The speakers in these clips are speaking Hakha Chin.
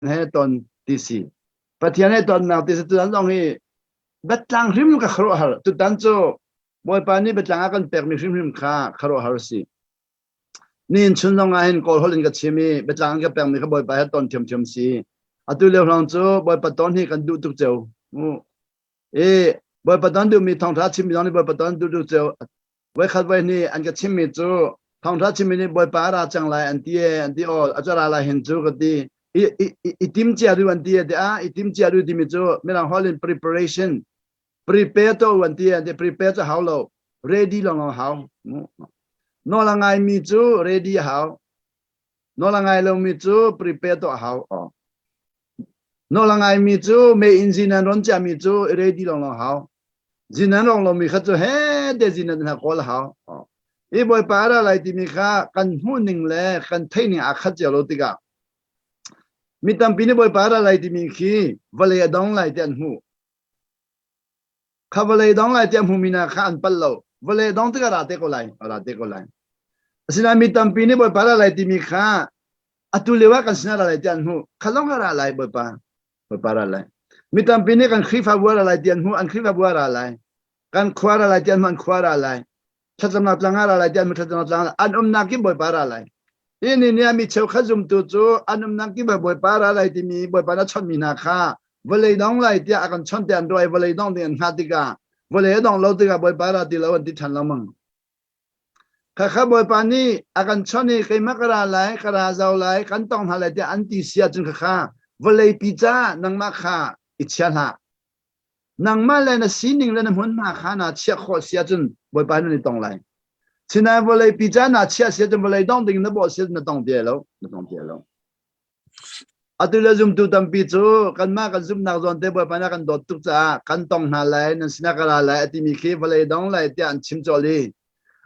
he ton ti si. Pathian he tonnak ti si tutan zong hi biatlang hrim ka khuaruahhar. Tutan cu Bawipa nih biatlang a kan pekmi hrimhrim kha khuaruahhar si. Nihin chun zong ah hin Kawl holh in ka chim i biatlang an ka pekmi kha Bawipa he ton thiamthiam si. Atu lio hrawng cu Bawipa ton hi kan duh tuk cio. I Bawipa ton duhmi thawngṭha chimmi zong nih Bawipa ton duh tuk cio. Voikhat voi hnih an ka chimmi cu thawngṭha chimmi nih Bawipa a ra cang lai an ti e an ti aw a cu ra lai hin cu ka ti. I, i, i tim cia du an ti e ti a i tim cia du timi cu mirang holh in preparation prepare to an ti an ti prepare cu hau lo ready lawng lawng hau nawl a ngaimi cu ready a hau nawl a ngai lomi cu prepare to a hau nawl a ngaimi cu mei in zinan ron ciami cu ready lawng lawng hau zinan rong lomi kha cu he te zinan hna kawl a hau i bawipa ra lai timi kha kan hmuh ning le kan theih ning aa khat cio lo tikah mi tampi nih bawipa ra lai timi khi vawlei a dong lai ti an hmuh Kha vawlei dong lai tiah hmumi hna kha an palh lo. Vawlei dong tikah ra te ko lai, ra te ko lai. Asinain mi tampi nih Bawipa ra lai timi kha atu lio ah kan sinah ra lai tiah an hmuh. Kha zong kha ra lai Bawipa, Bawipa ra lai. Mi tampi nih kan Khrihfabu ra lai tiah an hmuh, an Khrihfabu ra lai. Kan khua ra lai tiah an hmuh, an khua ra lai. Thlacamnak tlang ah ra lai tiah an hmuh, thlacamnak tlang an umnak kip Bawipa ra lai. Hi ni nih mi cheukhat zumtu cu an umnak kip ah Bawipa ra lai timi Bawipa na chawnhmi hna kha vawlei dong lai tiah a kan chawnh tiah an ruah i vawlei dong ding an hngah tikah vawlei a dong lo tikah Bawipa ra ti lo an ti ṭhan lengmang. Khakha Bawipa nih a kan chawnh i keimah ka ra lai, ka ra zau lai, kan tong hna lai tiah an ti si ahcun khakha vawlei pi caah nangmah kha i chia hlah. Nangmah le na sining le na hmunhma kha naa chiah khawh si ahcun Bawipa nan i tong lai. Sinain vawlei pi ca naa chiah si ahcun vawlei dong ding na bawh si ahcun na tong ti lo, na tong ti lo. Atu le zumtu tampi cu kanmah kan zumhnak zawn te Bawipa nih a kan dawt tuk caah kan tong hna lai, nan sinah ka ra lai a timi khi vawlei dong lai tiah an chim colh i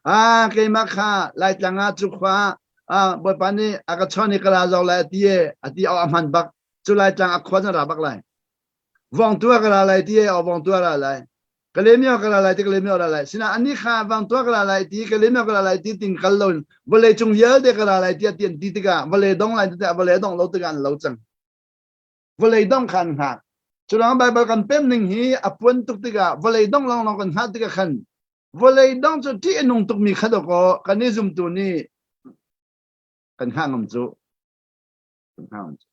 ah keimah kha Laitlang ah cu khua ah Bawipa nih a ka chawn i ka ra zau lai a ti e a ti a hman bak cu Laitlang a khua cun ra bak lai. Vawngtu ah ka ra lai ti e vawngtu ah ra lai. Kalemyo ka ra lai ti Kalemyo ra lai. Sina ani kha vangtu ah ka ra lai ti Kalemyo ka ra lai ti ting kal lo in vawlei cung vialte ka ra lai ti ti an ti tikah vawlei dong lai ti vawlei dong lo tikah an lo cang. Vawlei dong kha an hngak. Culang Bible kan pem ning hi a puan tuk tikah vawlei dong long long kan hngak tikah khan vawlei dong cu ṭih a nung tukmi kha dawkaw kan i zumtu nih kan hngah ngam cu. Kan hngah ngam cu.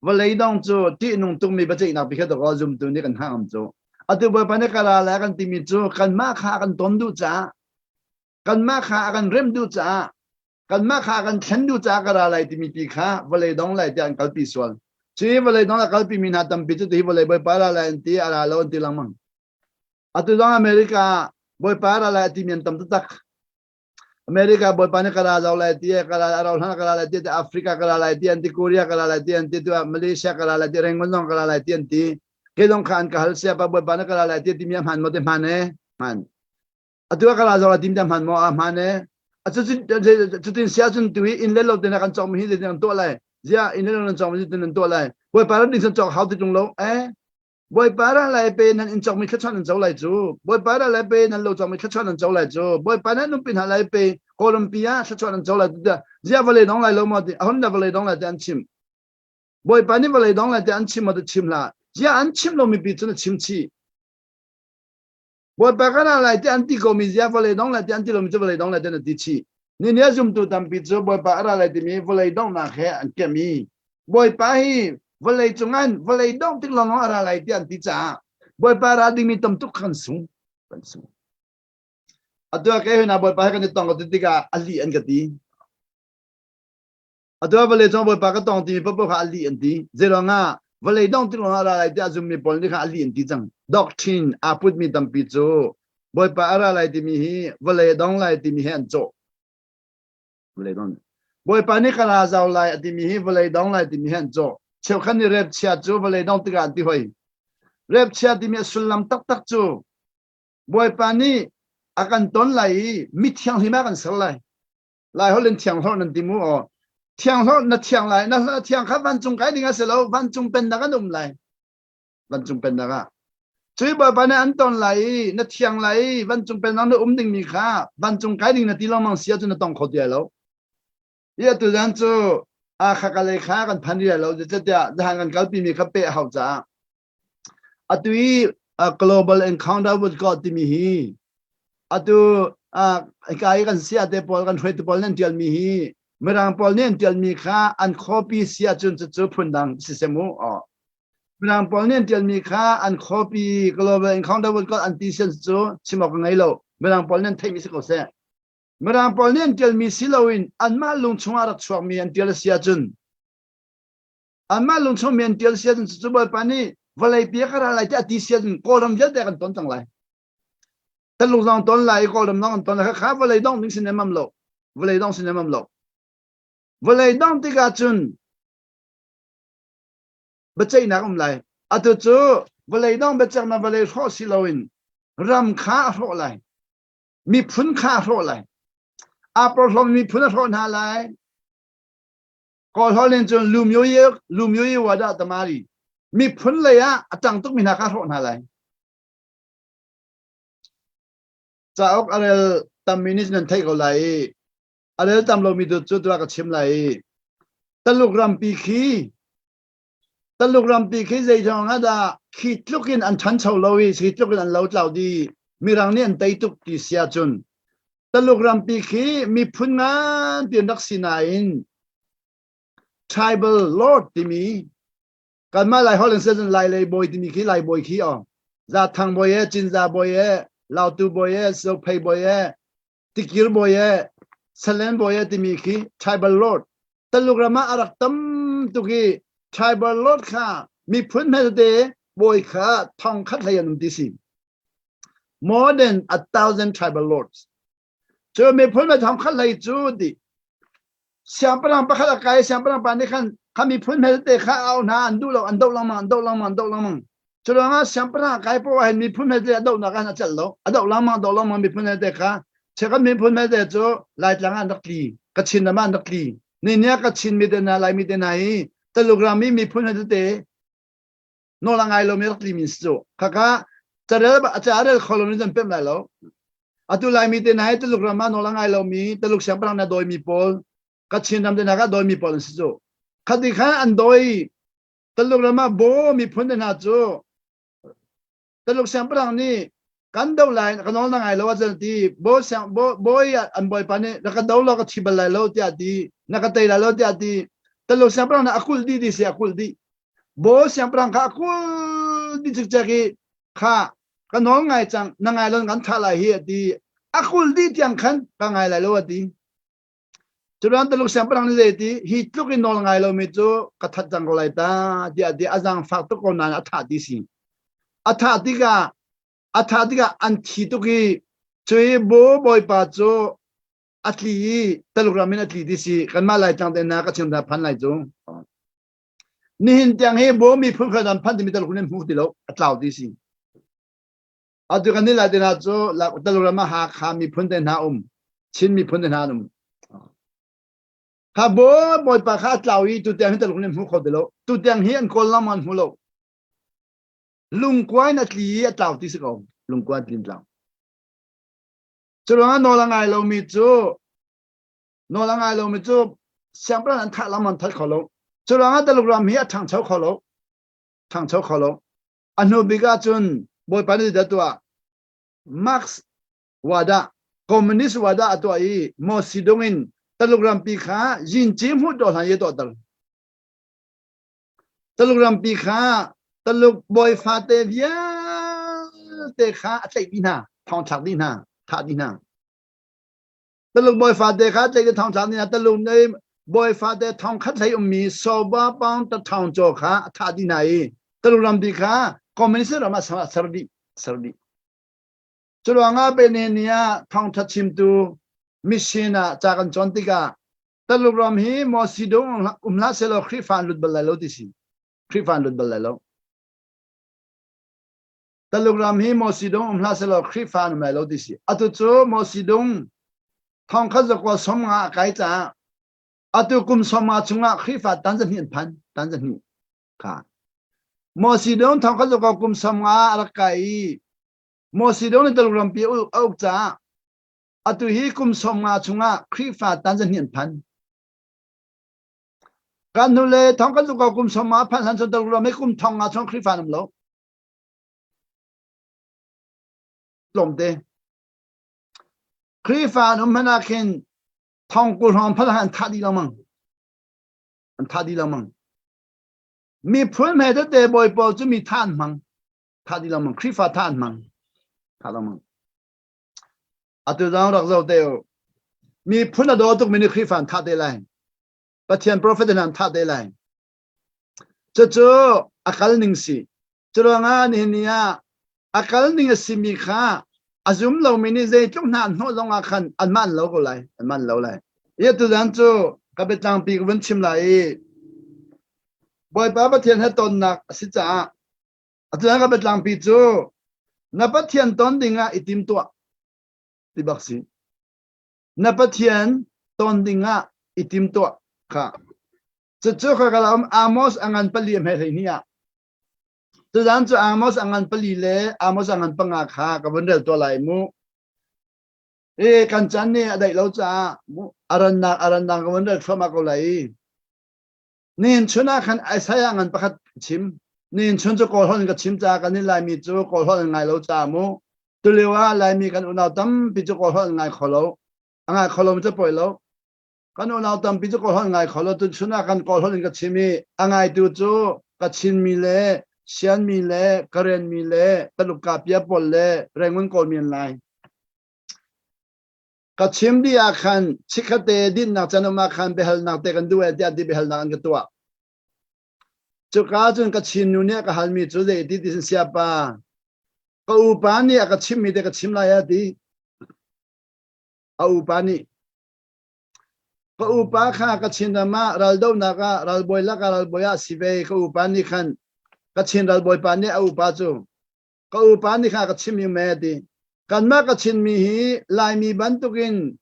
Vawlei dong cu ṭihnung tukmi biaceihnak pi kha dawkaw zumtu nih kan hngah ngam cu. Atu Bawipa nih ka ra lai kan timi cu kanmah kha a kan ton duh caah kanmah kha a kan remh duh caah kanmah kha a kan thlen duh caah ka ra lai timi pi kha vawlei dong lai tiah an kalpi sual. Cu vawlei dong a kalpi mi hna tampi cu hi vawlei Bawipa ra lai an ti a ra lo an ti lengmang. Atu zong America ah Bawipa ra lai a timi an tam taktak. America bawipa nih ka ra zau lai ti ka ra aro hlan ka ra lai ti Africa ka ra lai ti an ti Korea ka ra lai ti an ti tu Malaysia ka ra lai ti Rangoon zong ka ra lai ti an ti ke zong kha an ka hal sia pa bawipa nih ka ra lai ti timi a hman maw ti hman e hman atu ka ra zau lai timi hman maw a hman e cutin sia cun tu hi inn le lo te na kan cawk mi hi zeitin an tuah lai zia inn le lo nan cawk mi zeitin an tuah lai bawipa ram ding san cawk hau ti tung lo eh Bawipa ra lai pe nan in cawkmi thluachuah nan co lai cu. Bawipa ra lai pe nan lo cawkmi thluachuah nan co lai cu. Bawipa nan numpi hna lai pe kawlrampi ah thluachuah nan co lai tiah ziah vawlei dong lai lo maw ti ahon da vawlei dong lai ti an chim. Bawipa nih vawlei dong lai ti an chim maw ti chim hlah. Ziah an chim lomi pi cu na chim chih. Bawipa ka ra lai ti an ti komi ziah vawlei dong lai ti an ti lomi cu vawlei dong lai ti na ti chih. Ni ni a zumtu tampi cu Bawipa a ra lai timi vawlei donghnak he an kem i Bawipa hi vawlei cungan vawlei dongh tik lawng a ra lai tiah an ti caah Bawipa ra dingmi tam tuk kan sung kan sung. Atu ah kei hna Bawipa he kan i tong ka ti tikah a lih an ka ti. Atu ah vawlei cung Bawipa ka tong timi paohpaoh kha a lih an ti. Zeiruangah vawlei dongh tik lawng a ra lai tiah zummi pawl nih kha a lih an ti cang. Doctrine aa putmi tampi cu Bawipa a ra lai timi hi vawlei a dong lai timi he an cawh. Vawlei dong. Bawipa nih ka ra zau lai a timi hi vawlei dong lai timi he an cawh. Cheukhat nih rep chia cu vawlei dong tikah an ti hoi. Rep chia timi a sullam taktak cu Bawipa nih a kan ton lai i mithianghlim ah kan ser lai. Lai holh in thianghlorh nan ti mu aw. Thianghlorh na thiang lai na thiang kha vancung kai ding a si lo vancung pennak an um lai. Vancung pennak ah. Cui Bawipa nih an ton lai i na thiang lai i vancung pennak na um dingmi kha vancung kai ding na ti lengmang si ahcun na tong kho ti lai lo. Hi atu zan cu. A kha ka lei kha kan phan rih lo zeicahtiah zahan kan kalpi mi kha peh a hau caah. Atu i Global Encounter with God timi hi atu ka i kan sia te pawl kan hruaitu pawl nih an tialmi hi Mirang pawl nih an tialmi kha an copy si ahcun cucu phundang si seh mu. Mirang pawl nih an tialmi kha an copy Global Encounter with God an ti sian cu chim awk ka ngei lo. Mirang pawl nih an theihmi si ko seh. Mirang pawl nih an tialmi si loin anmah lung chungah rak chuakmi an tial a si ahcun anmah lung chungmi an tial si ahcun cucu Bawipa nih vawlei pi a ka ra lai tiah a ti si ahcun Kawlram vialte kan ton cang lai. Taluk zong ton lai i Kawlram zong kan ton lai. Kha vawlei dongh ding si nemam lo. Vawlei dongh si nemam lo. Vawlei dongh tikah cun biaceihnak um lai. Atu cu vawlei dong biaceihnak vawlei hrawh si loin ram kha a hrawh lai. Miphun kha a hrawh lai. Aa porhlawm miphun a hrawh hna lai. Kawl holh in cun lumyo wada tamari miphun lei ah a ṭang tukmi hna kha a hrawh hna lai. Cauk a rel tammi nih nan theih ko lai i a rel tam lomi tu cu tuah ka chim lai i Taluk rampi khi Taluk rampi khi zeizong ah dah khi tluk in an ṭhancho lo i khi tluk in an lotlau dih Mirang nih an tei tuk ti si ahcun Taluk rampi khi miphun nganpi an rak si nain tribal lord timi kanmah Lai holh in cun Lai lei bawi timi khi Lai bawi khi aw Zathang bawi e Cinza bawi e Lautu bawi e Zophei bawi e Tikir bawi e Salen bawi e timi khi tribal lord Taluk ram ah a rak tam tuk i tribal lord kha miphun hmetete bawi kha thong khat hlei an um ti si more than 1,000 tribal lords Cu miphun le thong khat hlei cu ti siangpahrang pakhat a kai siangpahrang pa nih khan kha miphun hmelte kha a auh hna an duh lo an doh lengmang an doh lengmang an doh lengmang cu ruangah siangpahrang a kai poah hin miphun hmelte a dohnak ah a celh lo a doh lengmang doh lengmang miphun hmelte kha cheukhat miphun hmelte cu Laitlang ah an rak tli Kachin ram ah an rak tli ni ni ah Kachin mi te hna Laimi te hna hi Taluk ram i miphun hmelte nawl a ngai lomi rak tlimi si cu khaka carel carel kho lomi zan pemh lai lo atu laimi te hna hi Tuluk ram ah nawl a ngai lomi Tuluk siangpahrang na dawimi pawl Kachin ram te hna kha dawimi pawl an si cu khati khan an dawi Tuluk ram ah bo miphun te hna cu Tuluk siangpahrang nih kan do lai ka nawl na ngai lo a ti bo siang bo bawi an bawipa nih na ka do lo ka thi bal lai lo tiah ti na ka tei lai lo tiah ti Tuluk siangpahrang nih a kulh dih ti si a kulh dih bo siangpahrang kha a kulh dih cikcek i kha ka nawl ngai cang na ngai lo kan thah lai hi a ti a kulh dih tiang khan ka ngai lai lo a ti Curuang Tuluk siangpahrang nih zei ti hi tluk in nawl ngai lomi cu ka that cang ko lai ta tiah ti a zaangfak tuk ko nain a thah ti si. A thah tikah a thah tikah an thi tuk i cui bo bawipa cu a tli i Taluk ram in a tli ti si kanmah Laitlang te na ka chim ta phan lai cu. Nihin tiang hi bo miphun kha dan phan timi Taluk nih hmu ti lo a tlau ti si. Atu kan nih lai te hna cu Taluk ram ah Hakha miphun te hna um, Chin miphun te hna an um. Kha bawipa kha a tlau i tutiang hi Taluk nih hmu kho ti lo. Tutiang hi an kawl lam an hmu lo. Lungkua in a tli i a tlau ti si ko. Lungkua in tli tlau. Cu ruangah nawl a ngai lomi cu nawl a ngai lomi cu siangpahrang an thah lam an that kho lo. Cu ruangah Taluk ram hi a ṭhangcho kho lo. Ṭhangcho kho lo. A hnu bik ahcun Bawipa nih dah tuah Marx wadah communist wadah a tuah i Mao Zedong in Taluk rampi kha Yinci hmuh tuah hlan i a tuahter. Taluk rampi kha Taluk bawi fate vialte kha a tlaih dih hna, thongthlak dih hna, thah dih hna. Taluk bawi fate kha tlaih thong thlak dih hna. Taluk nih bawi fate thong khat hlei ummi soba paung ta thong caw kha a thah dih hna i Taluk rampi kha communist ram ah ser dih ser dih. Cu ruangah Benenia thawngtha chimtu mission ah ca kan cawn tikah Taluk ram hi Mao Zedong um hlah sehlaw Khrihfa an lut bal lai lo ti si. Khrihfa an lut bal lai lo. Taluk ram hi Mao Zedong um hlah sehlaw Khrihfa an um lai lo ti si. Atu cu Mao Zedong thongkhat zakua 50 a kai caah atu kum 50 chungah Khrihfa tan zahnih an phan tan zahnih kha. Mao Zedong thongkhat zakua kum 50 a rak kai i Mao Zedong nih Taluk rampi a uk caah atu hi kum 50 chungah Khrihfa tan zahnih an phan. Kan hnu le thong kan zuk kum som ma phan hlan chon tar lo me kum thong nga chong Khrihfa nam lo. Tlawmte. Khrihfa an um hmanh ah khin thong kul hrawng phan an thah dih lengmang. An thah dih lengmang. Miphun hme tete bawi pawl cu mi thah an hmang. Thah dih lengmang. Khrihfa thah an hmang. Thah lengmang. Atu zong rak zoh te u. Miphun a daw tuk mi nih Khrihfa an thah te lai. Pathian prophet hna an thah te lai. Cucu a kal ning si. Curuangah nihin ni ah a kal ning a simi kha a zum lomi nih zeitluk hna an hnawh zong ah khan an man lo ko lai. An man lo lai. Ia tuzan cu ka biatlangpi ka vun chim lai i Bawipa Pathian he tonnak a si caah atu ka biatlangpi cu na Pathian ton dingah i tim tuah ti bak si. Na Pathian ton dingah i tim tuah kha. Cucu ka kal um Amos a ngan pali a hme 12 ah. Tuzan cu Amos a ngan pali le Amos a ngan panga kha ka vun rel tuah lai mu. E kan chan nih a daih lo caah mu a rannak ka vun rel thluahmah ko lai i. Nihin chun ah khan Isaiah ngan pakhat chim. Nihin chun cu Kawl holh in ka chim caah kan i Laimi cu Kawl holh in ngai lo caah mu. Tulio ah Laimi kan unau tampi cu Kawl holh in ngai kho lo. A ngai kho lo cu poi lo. Kan unau tampi cu Kawl holh ngai kho lo. Tuchun ah kan Kawl holh in ka chim i a ngaitu cu Kachin mi le Sian mi le Karen mi le Taluk Kapia pawl le Rangoon Kawl mi an lai. Ka chim dih ah khan chikkhatte dinnak can um ah khan biahalnak te kan duh e tiah ti biahalnak an ka tuah. Cuka cun ka Chin nu nih a ka halmi cu zei ti ti sin siapa ka upa nih a ka chimmi te ka chim lai a ti. A upa nih ka upa kha ka Chin ram ah raldohnak ah ralbawi lakah ralbawi ah si ve ka upa nih khan ka Chin ralbawi pa nih a upa cu ka upa nih kha ka chim i me ti kanmah ka Chinmi hi Laimi bantukin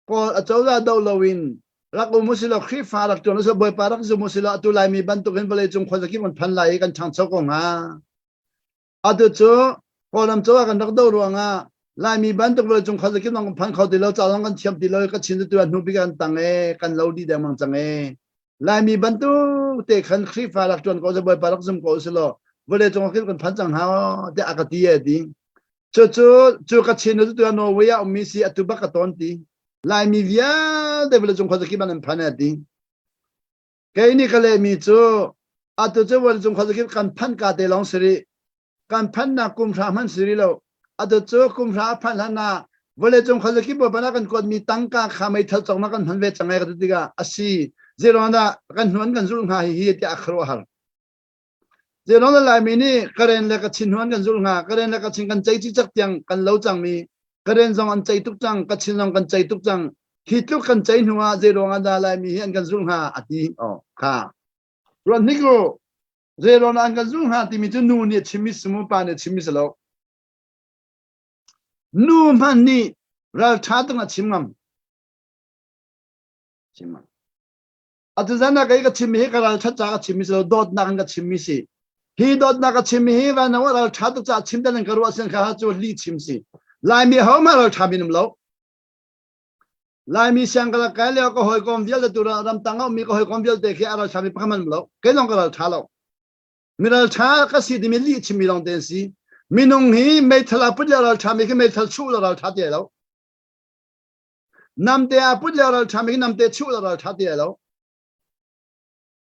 Kawl acozah do loin rak um usilaw Khrihfa rak ṭuan usilaw Bawipa rak zum usilaw atu Laimi bantukin vawleicung khuazakip kan phan lai i kan ṭhangcho ko hnga. Atu cu Kawlram cozah kan rak do ruangah Laimi bantuk vawleicung khuazakip zong kan phan kho ti lo, ca zong kan thiam ti lo i ka Chin cu tu ah hnu bik kan tang e, kan lo dih dengmang cang e. Laimi bantuk te khan Khrihfa rak ṭuan ko seh Bawipa rak zum ko usilaw vawleicung ah kan phan cang hnga tiah a ka ti e ti. Cucu cu ka Chin cu tu Norway ah ummi si atu bak ka tawn ti. Laimi vialte vawleicung khuazakip an phan e ti. Kei nih ka lehmi cu atu cu vawleicung khuazakip kan phanh ka te lawng si rih. Kan phannak kum hra hmanh si rih lo. Atu cu kum hra a phanh hlan ah vawleicung khuazakip Bawipa nih a kan kuatmi tangka kha meithal cawknak kan hman ve cang ai ka ti tikah a si. Zeiruang dah kan hnu an kan zulh hnga hihi tiah a khuaruahhar. Zeiruang dah Laimi nih Karen le Kachin hnu an kan zulh hnga? Karen le Kachin kan cei cikcek tiang kan lo cangmi Karen zong an cei tuk cang, Kachin zong kan cei tuk cang. Hi tluk kan cei hnu ah zeiruang ah dah Laimi hi an kan zulh hnga a ti. Oh, kha. Ruat hnik u. Zeiruang dah an kan zulh hnga timi cu nu nih a chimmi si mu, pa nih a chimmi si lo. Nu hmanh nih ralṭha tuk a chim ngam. Chim ngam. Atu zan ah kei ka chimmi hi ka ralṭhat ca ka chimmi si lo, dawtnak in ka chimmi si. Hi dawtnak ka chimmi hi van ah ralṭha tuk caah chim dan in ka ruah sin kha cu lih chim si. Laimi ho hmanh ralṭha mi um lo. Laimi siang ka rak kai lio ka hawikom vialte tu ramtang a ummi ka hawikom vialte khi a ralṭha mi pakhat hmanh um lo. Kei zong ka ralṭha lo. Mi ralṭha ka si timi lih chimmi lawng te an si. Minung hi meithal a put le ralṭha mi khi meithal chuh le ralṭha ti lo. Namte a put le ralṭha mi khi namte chuh le ralṭha ti lo.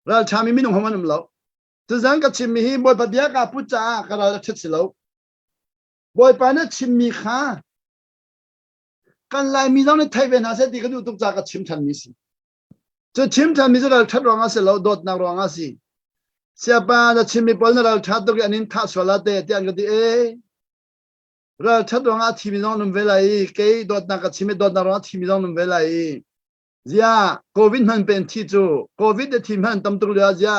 Ralṭha mi minung hom an um lo. Tuzan ka chimmi hi Bawipa bia ka put caah ka ral a ṭhat si lo. Bawipa na chimmi kha kan Laimi zong nih thei ve hna seh ti ka duh tuk caah ka chim ṭhanmi si. Cu chim ṭhanmi cu ralṭhat ruangah si lo, dawtnak ruangah si. Siapa na chimmi pawl na ralṭha tuk i an in thah sual ah te tiah an ka ti ee. Ralṭhat ruangah a thimi zong an um ve lai i kei dawtnak ka chim i dawtnak ruangah a thimi zong an um ve lai i zia COVID hman pen thi cu COVID a thi hman tam tuk lio ah zia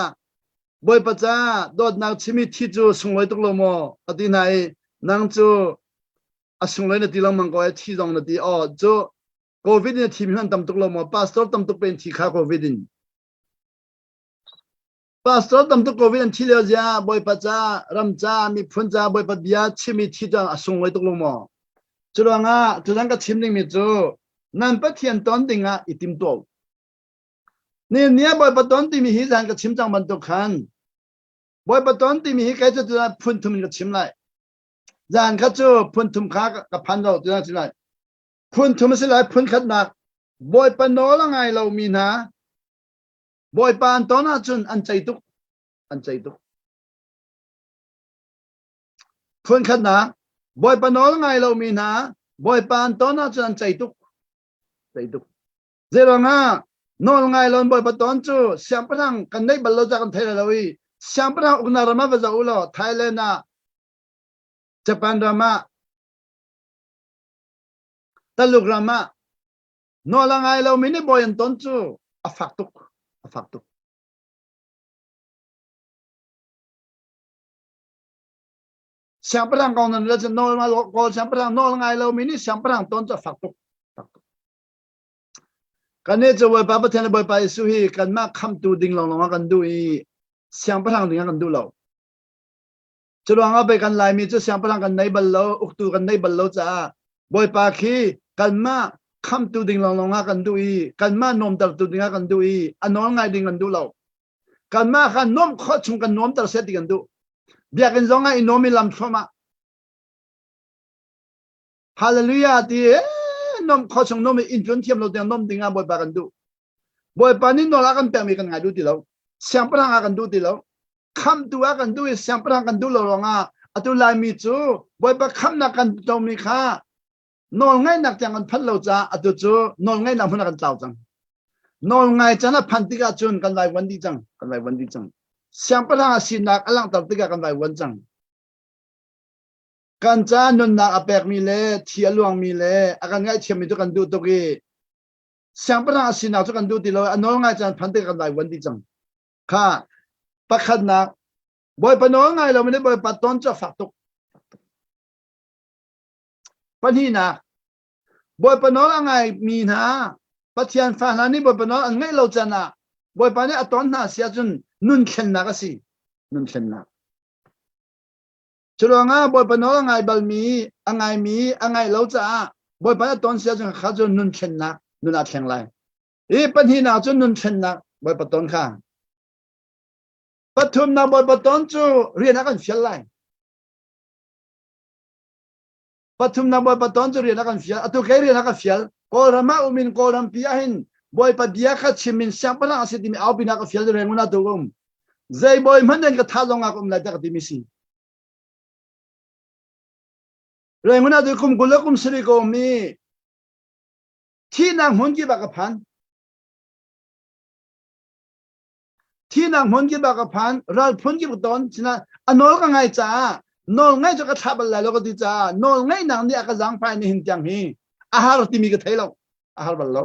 Bawipa ca dawtnak chimi thi cu sunglawi tuk lo maw ka ti hna i nang cu a sunglawi na ti lengmang ko ai thi zong na ti aw cu COVID in a thimi hman tam tuk lo maw pastor tam tuk pen thi kha COVID in pastor tam tuk COVID an thi lio zia Bawipa ca ram ca miphun ca Bawipa bia chimi thi cu a sunglawi tuk lo maw cu ruangah tuzan ka chim dingmi cu nan Pathian ton dingah i tim tuah. Ni ni ah Bawipa ton timi hi zan ka chim cang bantuk khan Bawipa ton timi hi kei cu phun thum in ka chim lai. Zan kha cu phun thum kha ka phan lo tu chim lai. Phun thum a si lai phun khatnak Bawipa nawl a ngai lomi hna Bawipa an ton ahcun an cei tuk an cei tuk. Phun khatnak Bawipa nawl ngai lomi hna Bawipa an ton ahcun an cei tuk cei tuk. Zeiruangah nawl ngai lo Bawipa ton cu siangpahrang kan neih bal lo ca kan thei lo i siangpahrang uknak ram ah va zoh u law Thailand ah Japan ram ah Taluk ram ah nawl a ngai lomi nih bawi an ton cu a fak tuk a fak tuk. Siangpahrang kong nan le cu nawl kawl siangpahrang nawl ngai lomi nih siangpahrang ton cu a fak tuk. Fak tuk. Kannih cu Bawipa Pathian le Bawipa Jesuh hi kanmah khamhtu ding lawnglawng ah kan duh i siangpahrang ding ah kan duh lo. Cu ruangah pei kan Laimi cu siangpahrang kan nei bal lo, uktu kan nei bal lo caah Bawipa khi kanmah khamhtu ding lawnglawng ah kan duh i kanmah nuamtertu ding ah kan duh i a nawl ngai ding kan duh lo. Kanmah kha nuamh khawh chung kan nuamter seh ti kan duh. Biakinn zong ah i nuam i lam thluahmah. Hallelujah ti nom kho chung nom in tlun thiam lo tiang nom ding ah Bawipa kan duh. Bawipa nih nawl a kan pekmi kan ngai duh ti lo. Siangpahrang a kan duh ti lo. Khamtu a kan duh i siangpahrang kan duh lo ruangah atu Laimi cu Bawipa khamnak kan tomi kha nawl ngaihnak tiang kan phanh lo caah atu cu nawl ngaihnak hmun ah kan tlau cang. Nawl ngai can a phanh tikah cun kan vaivuan dih cang. Kan vaivuan dih cang. Siangpahrang a sinak a langhter tikah kan vaivuan cang. Kan ca nunnak a pekmi le thi a luangmi le a kan ngaihthiammi cu kan duh tuk i siangpahrang a sinak cu kan duh ti lo a nawl ngai caan phan tikah kan vaivuan dih cang. Kha pakhatnak Bawipa nawl ngai lo nih Bawipa ton cu a fak tuk. Pahnihnak Bawipa nawl a ngaimi hna Pathian fa hna nih Bawipa nawl an ngaih lo can ah Bawipa nih a ton hna si ahcun nun thlennak a si. Nun thlennak. Curuangah Bawipa nawl a ngai balmi, a ngaimi, a ngaih lo caah Bawipa a ton sia cu kha cu nun thlennak nun ah thleng lai. Hi pahnihnak cu nun thlennak Bawipa ton kha. Pathumnak Bawipa ton cu rian a kan fial lai. Pathumnak Bawipa ton cu rian a kan fial. Atu kei rian a ka fial. Kawlram ah um in Kawlram pi ah hin Bawipa bia kha chim in siangpahrang a si timi aupi na ka fial rengun ah tu um. Zei bawi hmanh nan ka thah zong ah ka um lai tiah ka timi si. Rengun ah tu kum 20 le kum sarih ka um i thihnak hmun kip ah ka phan. Thihnak hmun kip ah ka phan, ral phun kip ka ton, sina a nawl ka ngai caah nawl ngaih cu ka thlah bal lai lo ka ti caah nawl ngaihnak nih a ka zaangfai ni hin tiang hi a har timi ka thei lo, a har bal lo.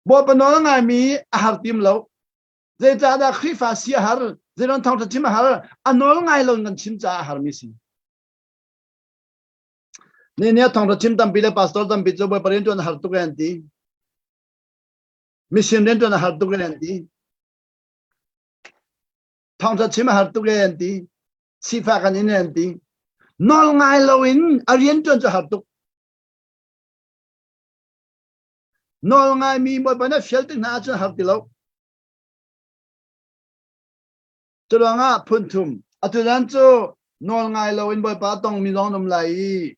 Bawipa nawl a ngaimi a har tim lo. Zeicahdah Khrihfa si a har, zeiron thawngṭha chim a har, a nawl ngai lo in kan chim caah a harmi si. Ni ni a thawngṭha chim tampi le pastor tampi cu Bawipa rian ṭuan a har tuk e an ti. Mission rian ṭuan a har tuk e an ti. Thawngṭha chim a har tuk e an ti. Sifah kan in e an ti. Nawl ngai lo in a rian ṭuan cu a har tuk. Nawl ngaimi Bawipa nih fial tik hna ahcun har ti lo. Curuangah phun thum atu zan cu nawl ngai lo in Bawipa tongmi zong an um lai i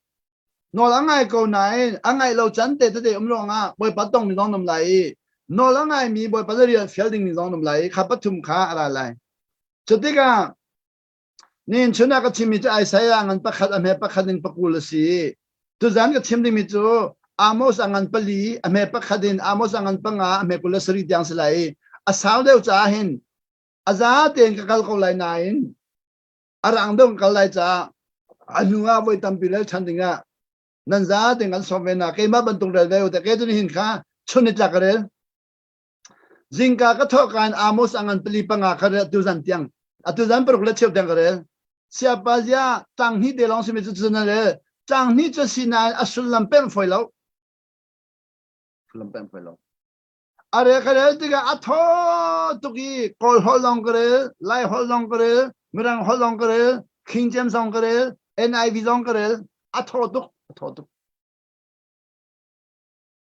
nawl a ngai ko nain a ngaih lo can te tete um ruangah Bawipa tongmi zong an um lai i nawl a ngaimi Bawipa le rian fial dingmi zong an um lai i kha pathum kha a ra lai. Cutikah Nihin chun ah ka chimmi cu Isaiah ngan pakhat a hme pakhat in pakul a si. Tuzan ka chim dingmi cu Amos a ngan pali a hme pakhat in Amos a ngan panga a hme 27 tiang si lai i a sau deuh caah hin a za tein ka kal ko lai nain a rang deuh ka kal lai caah a hnu ah voi tampi rel ṭhan dingah nan za tein kan sawm ve na keimah bantuk rel ve u te ke cu nihin kha chun ni tlak ka rel. Zingka ka thawh ka in Amos a ngan pali panga kha rel atu zan tiang atu zan paruk le cheu tiang ka rel. Siapa zia tlang hnih te lawng simi cu cu na rel. Tlang hnih cu si nain a sullam pemh fawi lo. Sullam pemh fawi lo. A rel ka rel tikah a thaw tuk i Kawl holh zong ka rel, Lai holh zong ka rel, Mirang holh zong ka rel, King James zong ka rel, NIV zong ka rel. A thaw tuk, a thaw tuk.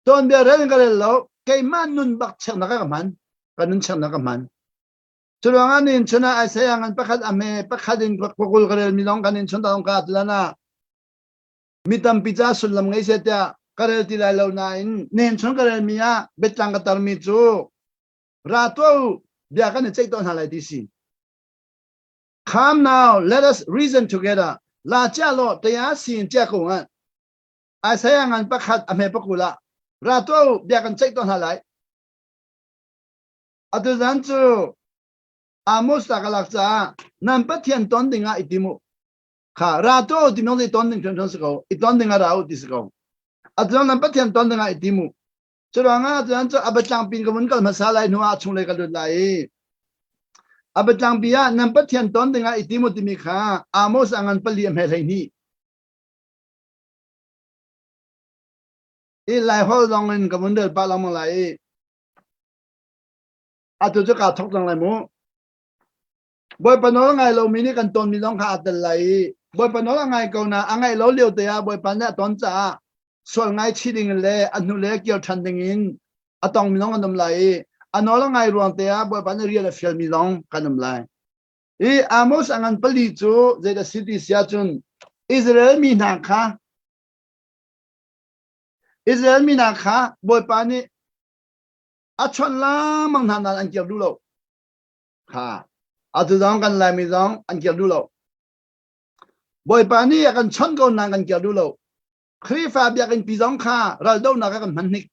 Tuanbia rel in ka rel lo. Keimah nun bak cheknak ah ka hman. Ka nun cheknak ka hman. Cu ruangah nin chun ah Isaiah ngan pakhat a hme pakhat in pakul ka rel mi lawng kan in chun ta ka tlan ah mi tampi ca sullam ngei se tiah ka rel ti lai lo nain nen chun ka rel mi ah biatlang ka tar mi cu ra tuah u bia kan i ceih tuah hna lai ti si. Come now, let us reason together. La chia law taya sin chia ko ngan. Isaiah ngan pakhat a hme pakul ah ra tuah u bia kan ceih tuah hna lai. Atu zan cu Amos ta ka lak caah nan Pathian ton ding ah i tim u. Kha ra tuah u ti nong i ton ding hrimhrim si ko. I ton ding ah ra u ti si ko. Atu nan Pathian ton ding ah i tim u. Curuangah atu cu a biatlang pin ka vun kal hmasa lai hnu ah chunglei ka lut lai i a biatlang pi ah nan Pathian ton ding ah i tim u timi kha Amos a ngan pali a hme 12. I Laiholh zong in ka vun rel pah lengmang lai i atu cu kaa thok cang lai mu. Bawipa nawl a ngai lomi nih kan tonmi zong kha aa tel lai i Bawipa nawl a ngai ko na a ngaih lo lio te ah Bawipa nih a ton caah sual ngaichih ding le a hnu le kir ṭhan ding in a tongmi zong an um lai i a nawl a ngai ruang te ah Bawipa nih rian a fialmi zong kan um lai. I Amos a ngan pali cu zeidah si ti si ahcun Israel mi hna kha Israel mi hna kha Bawipa nih a chawnh lengmang hna nain an kir duh lo. Kha atu zong kan Laimi zong an kir duh lo. Bawipa nih a kan chawnh ko nain kan kir duh lo. Khrihfa biakinn pi zong kha raldohnak ah kan hman hnik.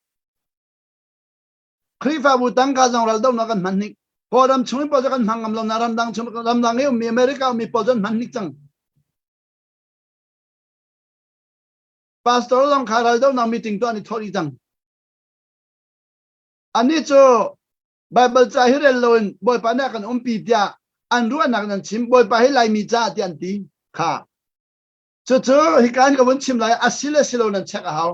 Khrihfabu tangka zong raldohnak kan hman hnik. Kawlram chung in pawl cu kan hmang ngam lo na ramdang chung ramdang i ummi America ummi pawl cu an hman hnik cang. Pastor zong kha raldohnak meeting tuah an i thawh dih cang. Anih cu Baibal ca hi rel loin Bawipa nih a kan umpi tiah an ruahnak in an chim. Bawipa hi Laimi caah tiah an ti. Kha. Cucu hika in ka vun chim lai a si le si lo nan check a hau.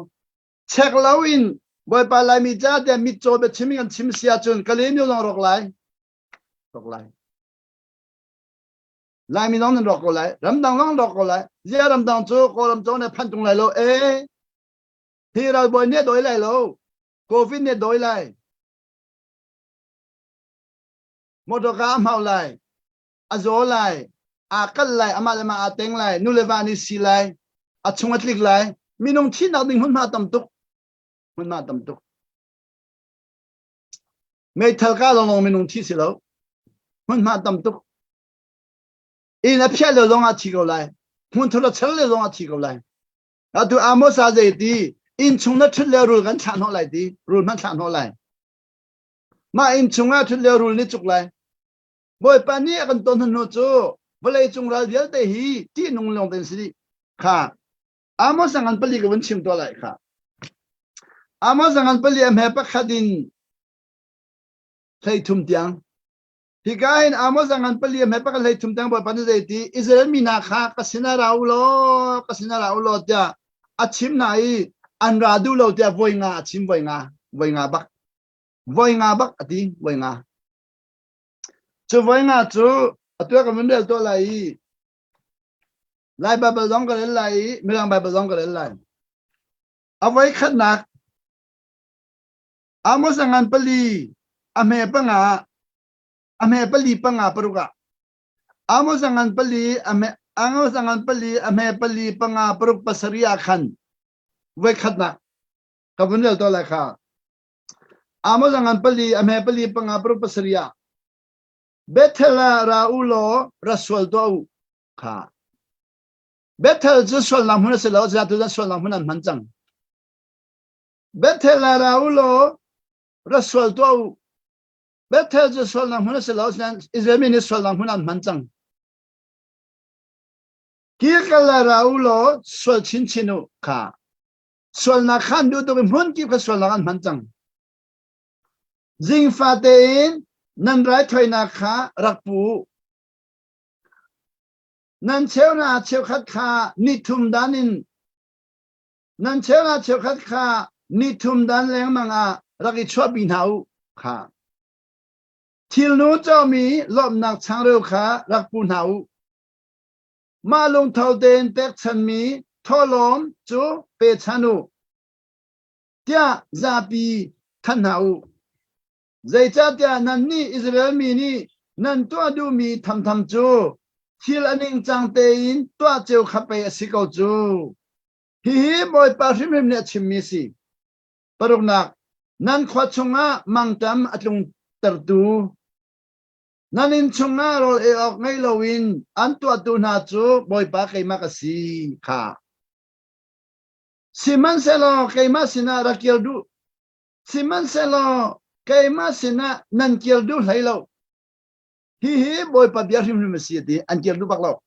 Check loin Bawipa Laimi caah tiah mitcaw biachim in kan chim si ahcun Kalaymyo zong rawk lai. Rawk lai. Laimi zong nan rawk ko lai. Ramdang zong rawk ko lai. Zia ramdang cu Kawlram cawng nih phanh tung lai lo. Ee, hi ralbawi nih a dawi lai lo. Covid nih a dawi lai. Motor ka a hmau lai. A zaw lai. Aa kal lai. Amah le mah aa teng lai. Nu le va nih si lai. A chung a tlik lai. Minung thihnak ding hmunhma tam tuk. Hmunhma tam tuk. Meithal ka lawng minung thi si lo. Hmunhma tam tuk. Inn a phiah lio zong ah thi ko lai. Hmunthur a chel lio zong ah thi ko lai. Atu Amos ah zei ti inn chung na ṭhut le rul kan thlah hnawh lai ti rul hmanh thlah hnawh lai. Mah inn chung ah ṭhut le rul nih cuk lai. Bawipa nih a kan ton hnu cu vawlei cung ral vialte hi ṭihnung lawng te an si dih. Kha Amos a ngan pali ka vun chim tuah lai kha. Amos a ngan pali a hme pakhat in 13 tiang. Hika hin Amos a ngan pali a hme pakhat 13 tiang Bawipa nih zei ti Israel mi hna kha ka sinah ra u law ka sinah ra u law tiah a chim hna i an ra duh lo tiah voi nga a chim voi nga voi nga bak voi nga bak a ti voi nga cu voi nga cu atu ah kan vun rel tuah lai i Lai Baibal zong ka rel lai i Mirang Baibal zong ka rel lai. A voi khatnak Amos a ngan pali a hme panga a hme pali panga paruk ah Amos a ngan pali a hme Amos a ngan pali a hme pali panga paruk pasarih ah khan voi khatnak ka vun rel to lai kha Amos a ngan pali a hme pali panga paruk pasarih ah Bethel ah ra u law ra sual tuah u kha Bethel cu sualnak hmun a si lo tu sualnak hmun an hman cang Bethel ah ra u law ra sual tuah u Bethel cu sualnak hmun a si lo nain Israel mi nih sualnak hmun an hman cang Gilgal ah ra u law sual chinchin u kha sualnak kha an duh tuk i hmun kip kha sualnak an hman cang Zingfa tein nan raithawinak kha rak pu u. Nan cheunak cheukhat kha nithum dan in nan cheunak cheukhat kha nithum dan lengmang ah rak i chuahpi hna u kha. Thilnu cawmi lawmhnak changreu kha rak pu hna u. Mah lungtho tein pekchanmi thawhlawm cu pechan u tiah zapi thanh hna u. Zeicahtiah nannih Israel mi nih nan tuah duhmi thamtham cu thil a ningcang tein tuah cio kha pei a si ko cu. Hihi Bawipa hrimhrim nih a chimmi a si. Paruknak, nan khua chungah mangṭam a tlungtertu, nan inn chungah rawl ei awk ngei loin an tuahtu hna cu Bawipa keimah ka si kha. Sihmanhsehlaw keimah sinah rak kir duh Sihmanhsehlaw keimah sinah nan kir duh hlei lo. Hihi Bawipa bia hrimhrim a si a ti. An kir duh bak lo.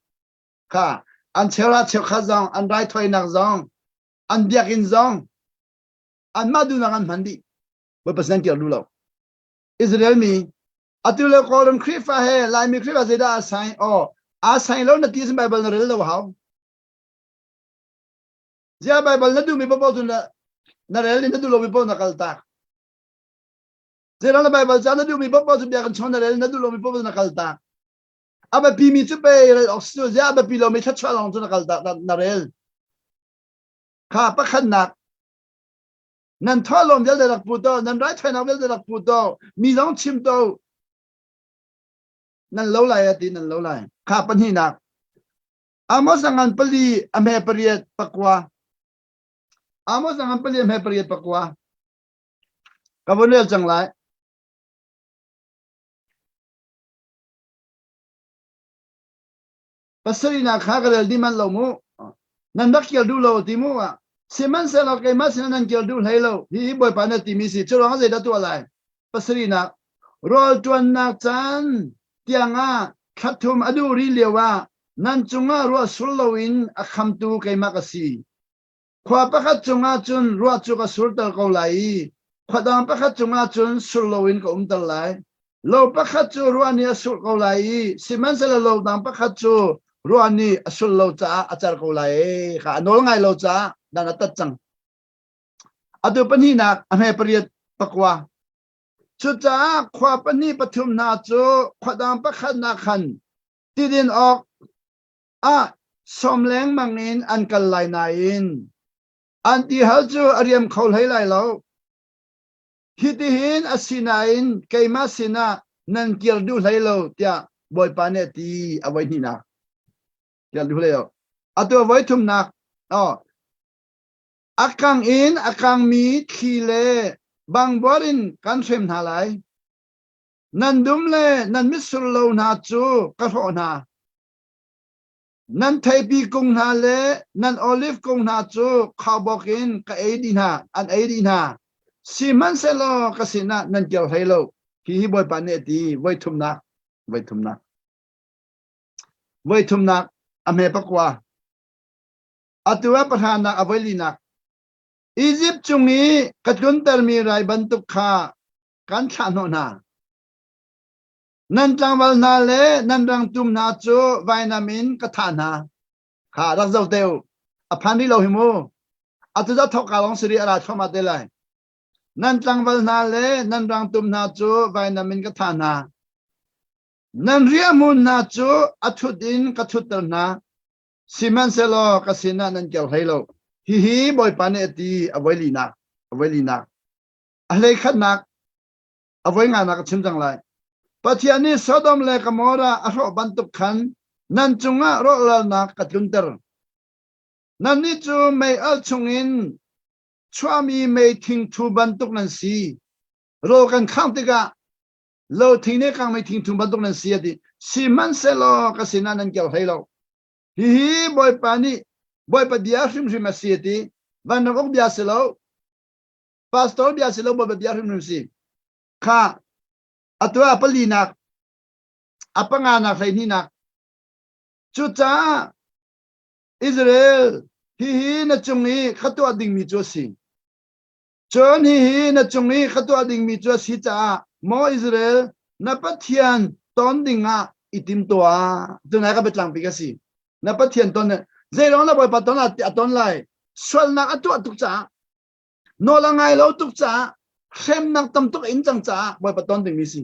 Kha an cheuhra cheukhat zong, an raithawinak zong, an biakinn zong, anmah duhnak an hman dih. Bawipa sin an kir duh lo. Israel mi atu le Kawlram Khrihfa he Laimi Khrihfa zeidah aa sai? Aw, aa sai lo na ti sin Bible na rel lo hau. Ziah Baibal na duhmi paohpaoh cu na, na rel i na duh lomi paoh na kal tak. Zeiruang na Baibal ca na duhmi paohpaoh cu biakinn chung na rel i na duh lomi paohpaoh na kal tak. A biapimi cu pei rel awk si cu ziah a biapi lomi thluachuah lawng cu na kal tak na, na rel. Kha pakhatnak nan thawhlawm vialte rak pu to nan raithawinak vialte rak pu to mi zong chim to nan lo lai a ti nan lo lai kha pahnihnak Amos a ngan pali a hme pariat pakua. Amos a ngan pali a hme pariat pakua. Ka vun rel cang lai. Pasarihnak kha ka rel dih manh lo mu. Nan rak kir duh lo ti mu. Sihmanhsehlaw keimah sinah nan kir duh hlei lo. Hihi Bawipa na timi si. Cu ruangah zeidah tuah lai? Pasarihnak. Rawl ṭuannak caan tiangah thla thum a duh rih lio ah nan cungah ruah sur loin a khamtu keimah ka si. Khua pakhat cungah cun ruah cu ka surter ko lai i khua dang pakhat cungah cun sur loin ka umter lai. Lo pakhat cu ruah nih a surh ko lai i sihmanhsehlaw lo dang pakhat cu ruah nih a sur lo caah a car ko lai. Kha a nawl ngai lo caah dan a tat cang. Atu pahnihnak a hme pariat pakua. Cucaah khua pahnih pathum hna cu khua dang pakhatnak khan tidin awk ah sawm lengmang in an kal lai nain an tihal cu a riam kho hlei lai lo. Hitihin a si nain keimah sinah nan kir duh hlei lo tiah Bawipa nih a ti a voi hnihnak. Kir duh hlei lo. Atu a voi thumnak. Oh, A kang in a kangmi thli le bangbuar in kan hrem hna lai. Nan dum le nan mitsur lo hna cu ka hrawh hna. Nan theipi kung hna le nan oliv kung hna cu khaubawk in ka ei dih hna, an ei dih hna. Sihmanhsehlaw ka sinah nan kir hlei lo. Hihi Bawipa nih a ti, voi thumnak, voi thumnak. Voi thumnak a hme pakua. Atu ah pahranak a voilinak Izipt cung i ka tluntermi rai bantuk kha kan thlah hnawh hna. Nan tlangval hna le nan rangtum hna cu vainam in ka thah hna. Kha rak zoh te u. A phan rih lo hi mu. Atu za thawk ka lawng siri a ra thluahmah te lai. Nan tlangval hna le nan rangtum hna cu vainam in ka thah hna. Nan riahhmun hna cu a thut in ka thutter hna. Sihmanhsehlaw ka sinah nan ker hlei lo. Hihi Bawipa nih a ti a voi linak, a voi linak. A hlei khatnak, a voi nganak a chim cang lai. Pathian nih Sodom le Gomorrah a hrawh bantuk khan nan cungah rawhralnak ka tlunter. Nannih cu mei alh chungin chuahmi mei thingthu bantuk nan si. Rawl kan khangh tikah lo thing nih kangmei thingthum bantuk nan si a ti. Sihmanhsehlaw ka sinah nan ker hlei lo. Hihi Bawipa nih Bawipa bia hrimhrim a si a ti. Vanram uk bia si lo. Pastor bia si lo Bawipa bia hrimhrim si. Kha atu ah palinak a panganak hleihnihnak cucaah Israel hihi na cung i ka tuah dingmi cu a si. Cun hihi na cung i ka tuah dingmi cu a si caah maw Israel, na Pathian ton dingah i tim tuah. Tunai ka biatlangpi ka si. Na Pathian ton zeiruang na Bawipa ton a ton lai? Sualnak a tuah tuk caah, nawl a ngai lo tuk caah, hremnak tam tuk in cang caah Bawipa ton dingmi si.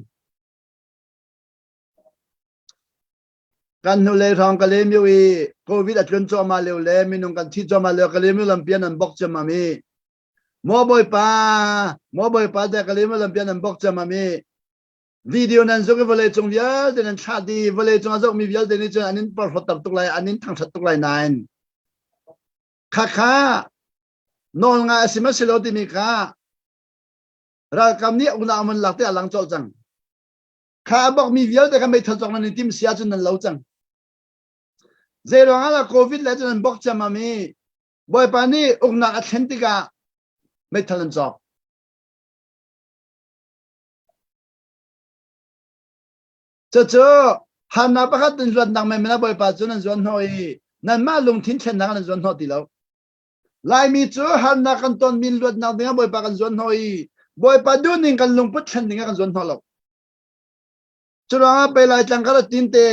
Kan hnulei hrawng Kalaymyo i COVID a tlun cuahmah lio le minung kan thih cuahmah lio Kalaymyo lampi an an bok ciammam i. Maw Bawipa, maw Bawipa te ka lim lampian nan bok cam ami video nan zuk i vawlei cung vialte nan thlah di vawlei cung a zohmi vialte nih cun an in porhlawtter tuk lai an in thangṭhat tuk lai nain khakha nawl ngai a si ma si lo timi kha ralkap nih uknak man lak te a lang colh cang kha a bokmi vialte kha meithal cawk nan i tim si ahcun nan lo cang zei ruangah lah covid le cun an bok ciammam i bawipa nih uknak a thlen tikah meithal an cawk Cucu harnak pakhat in luatnak menmen ah Bawipa cu nan zuan hnawh i nanmah lungthin thlennak nan zuan hnawh ti lo. Laimi cu harnak kan tonmi luatnak dingah Bawipa kan zuan hnawh i Bawipa duhning kan lungput thlen dingah kan zuan hnawh lo. Cu ruangah pei Laitlang ka rat tin te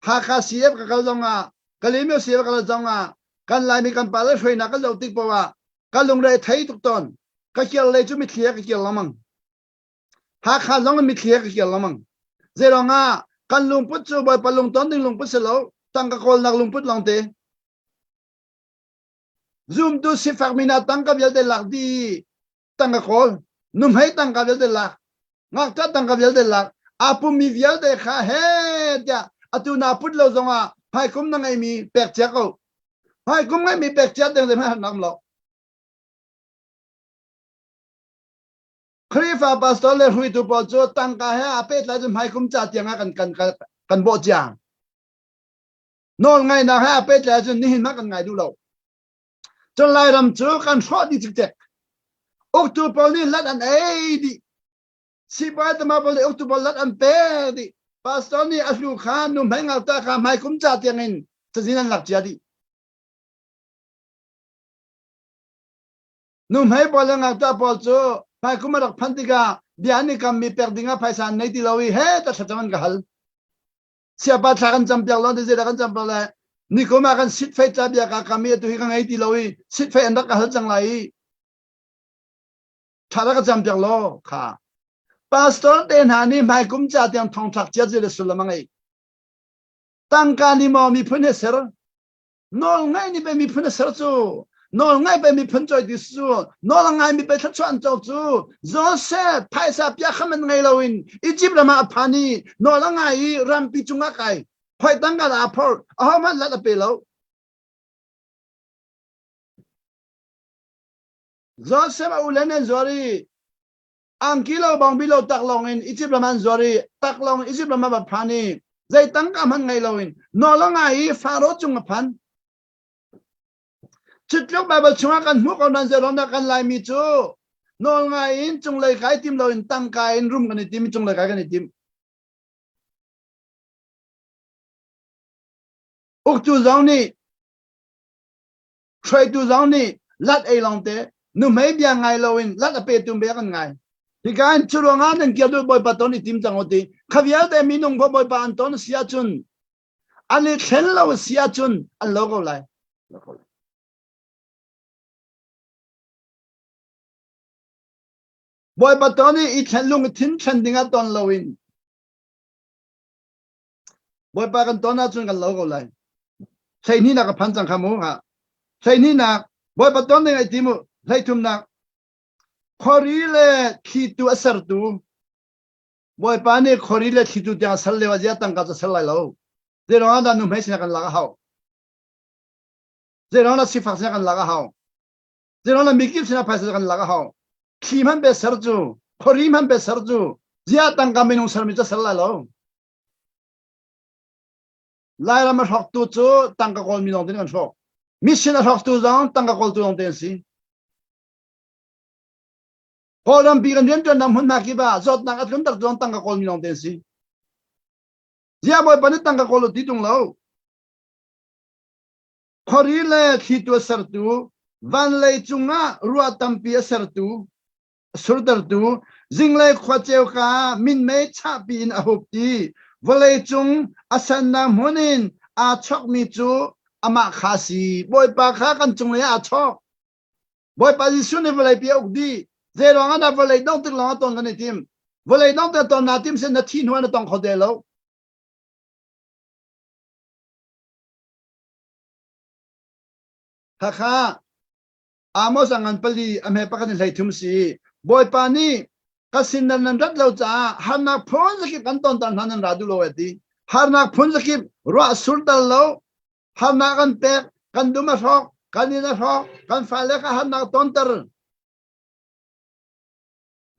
Hakha CF ka kal zongah Kalaymyo CF ka kal zongah kan Laimi kan pa le hruainak kan zoh tik paoh ah ka lungre a thei tuk tawn. Ka kir lei cu mitthli he ka kir lengmang. Hakha zong in mitthli he ka kir lengmang. Zeiruang ah kan lungput cu Bawipa lungton ding lungput si lo, tangka kawlnak lungput lawngte. Zumtu sifak mi hna tangka vialte lak dih tangka kawl, nuhmei tangka vialte lak, ngakṭah tangka vialte lak, aa pummi vialte kha he tiah atu naa put lo zongah hmaikum na ngeimi pek cia ko. Hmaikum ngeimi pek cia ding zeihmanh harnak um lo. Khrihfa pastor le hruaitu pawl cu tangka he aa pehtlai cu hmaikum ca tiang ah kan kan kan bawh cia. Nawl ngaihnak he aa pehtlai cun nihin hmanh kan ngai duh lo. Cun Lairam cu kan hrawh dih cikcek. Uktu pawl nih lat an ei dih. Sipai tama pawl nih uktu pawl lat an pek dih. Pastor nih a hlu kha nu hmai ngakta kha hmaikum ca tiang in cazin an lak cia dih. Nuhmei pawl le ngakṭah pawl cu hmaikum a rak phanh tikah bia an i kammi pek dingah phaisa an nei ti lo i he ta thlacam an ka hal. Siapa thla kan campiak lo ti zeidah kan campiak le nikum ah kan sitfei ca bia ka kam i atu hi ka ngei ti lo i sitfei an rak ka hal cang lai i thla rak ka campiak law kha. Pastor te hna nih hmaikum ca tiang thongthlak cia cu le sullam a ngei. Tangka nih maw miphun he ser Nawlngaih nih pei miphun a ser cu. Nawlngaih pei miphun cawi ti cu. Nawl a ngaimi pei thluachuah an co cu. Joseph phaisa pia kham an ngei loin Egypt ram ah a phan i nawl a ngai i rampi cungah kai. Khoi tangka dah a phorh. Ahohmanh lat a pe lo. Joseph a ule nih an zuar i angki lo bawngbi lo taklawng in Egypt ram an zuar i taklawng Egypt ram a va phan i zei tangka hmanh ngei loin nawl a ngai i Faro cung a phan. Cutluk Baibal chungah kan hmuh ko nain zeiruang dah kan Laimi cu nawl ngai in cunglei kai tim loin tangka in rum kan i tim i cunglei kai kan i tim. Uktu zong nih Hruaitu zong nih lat ei lawngte nuhmei bia ngai loin lat a petu bia kan ngai. Hika in cu ruangah nan kir duh Bawipa ton i tim cang u ti. Kha vialte minung kha Bawipa an ton si ahcun an i thlen lo si ahcun an lo ko lai. Bawipa ton i i thlen lung thin thlen dingah ton loin Bawipa kan ton ahcun kan lo ko lai. Hleihnihnak a phan cang kha mu. Ha. Hleihnihnak Bawipa ton ding ai ti mu. Hleithumnak khuari le thlitu a sertu Bawipa nih khuari le thlitu tiang a ser lio ah ziah tangka cu a ser lai lo. Zeiruang ah dah nuhmei sinah kan lak a hau? Zeiruang dah sifak sinah kan lak a hau? Zeiruang dah mikip sinah phaisa kan lak a hau? Thli hmanh pe ser cu, khuari hmanh pe ser cu, ziah tangka minung sermi cu a ser lai lo. Lairam a hrawktu cu tangka kawlmi lawng te kan hrawk. Mission a hrawktu zong tangka kawltu lawng te an si. Kawlrampi kan rianṭuannak hmunhma kip ah zawtnak a tlunter zong tangka kawlmi lawng te an si. Ziah Bawipa nih tangka kawl u ti ṭung lo. Khuari le thlitu a sertu, van lei cungah ruah tampi a sertu, surtertu zinglei khua ceuka minmei chahpi in a hup i vawleicung a sannak hmun in aa chokmi cu amah kha a si. Bawipa kha kan cunglei ah aa chok. Bawipa Jesuh nih vawleipi a uk dih. Zei ruangah dah vawlei dong tik lawng ah ton kan i tim? Vawlei dong tik ton naa tim sin na thi hnu ah na tong kho te lo. Khakha. Amos a ngan pali a hme pakhat in 13 si. Bawipa nih ka sin nan nan rat lo caah harnak phun zakip kan tonter hna nan ra duh lo e ti. Harnak phun zakip ruah sur tal lo harnak kan pek kan dum a hrawk kan inn a hrawk kan fale kha harnak tonter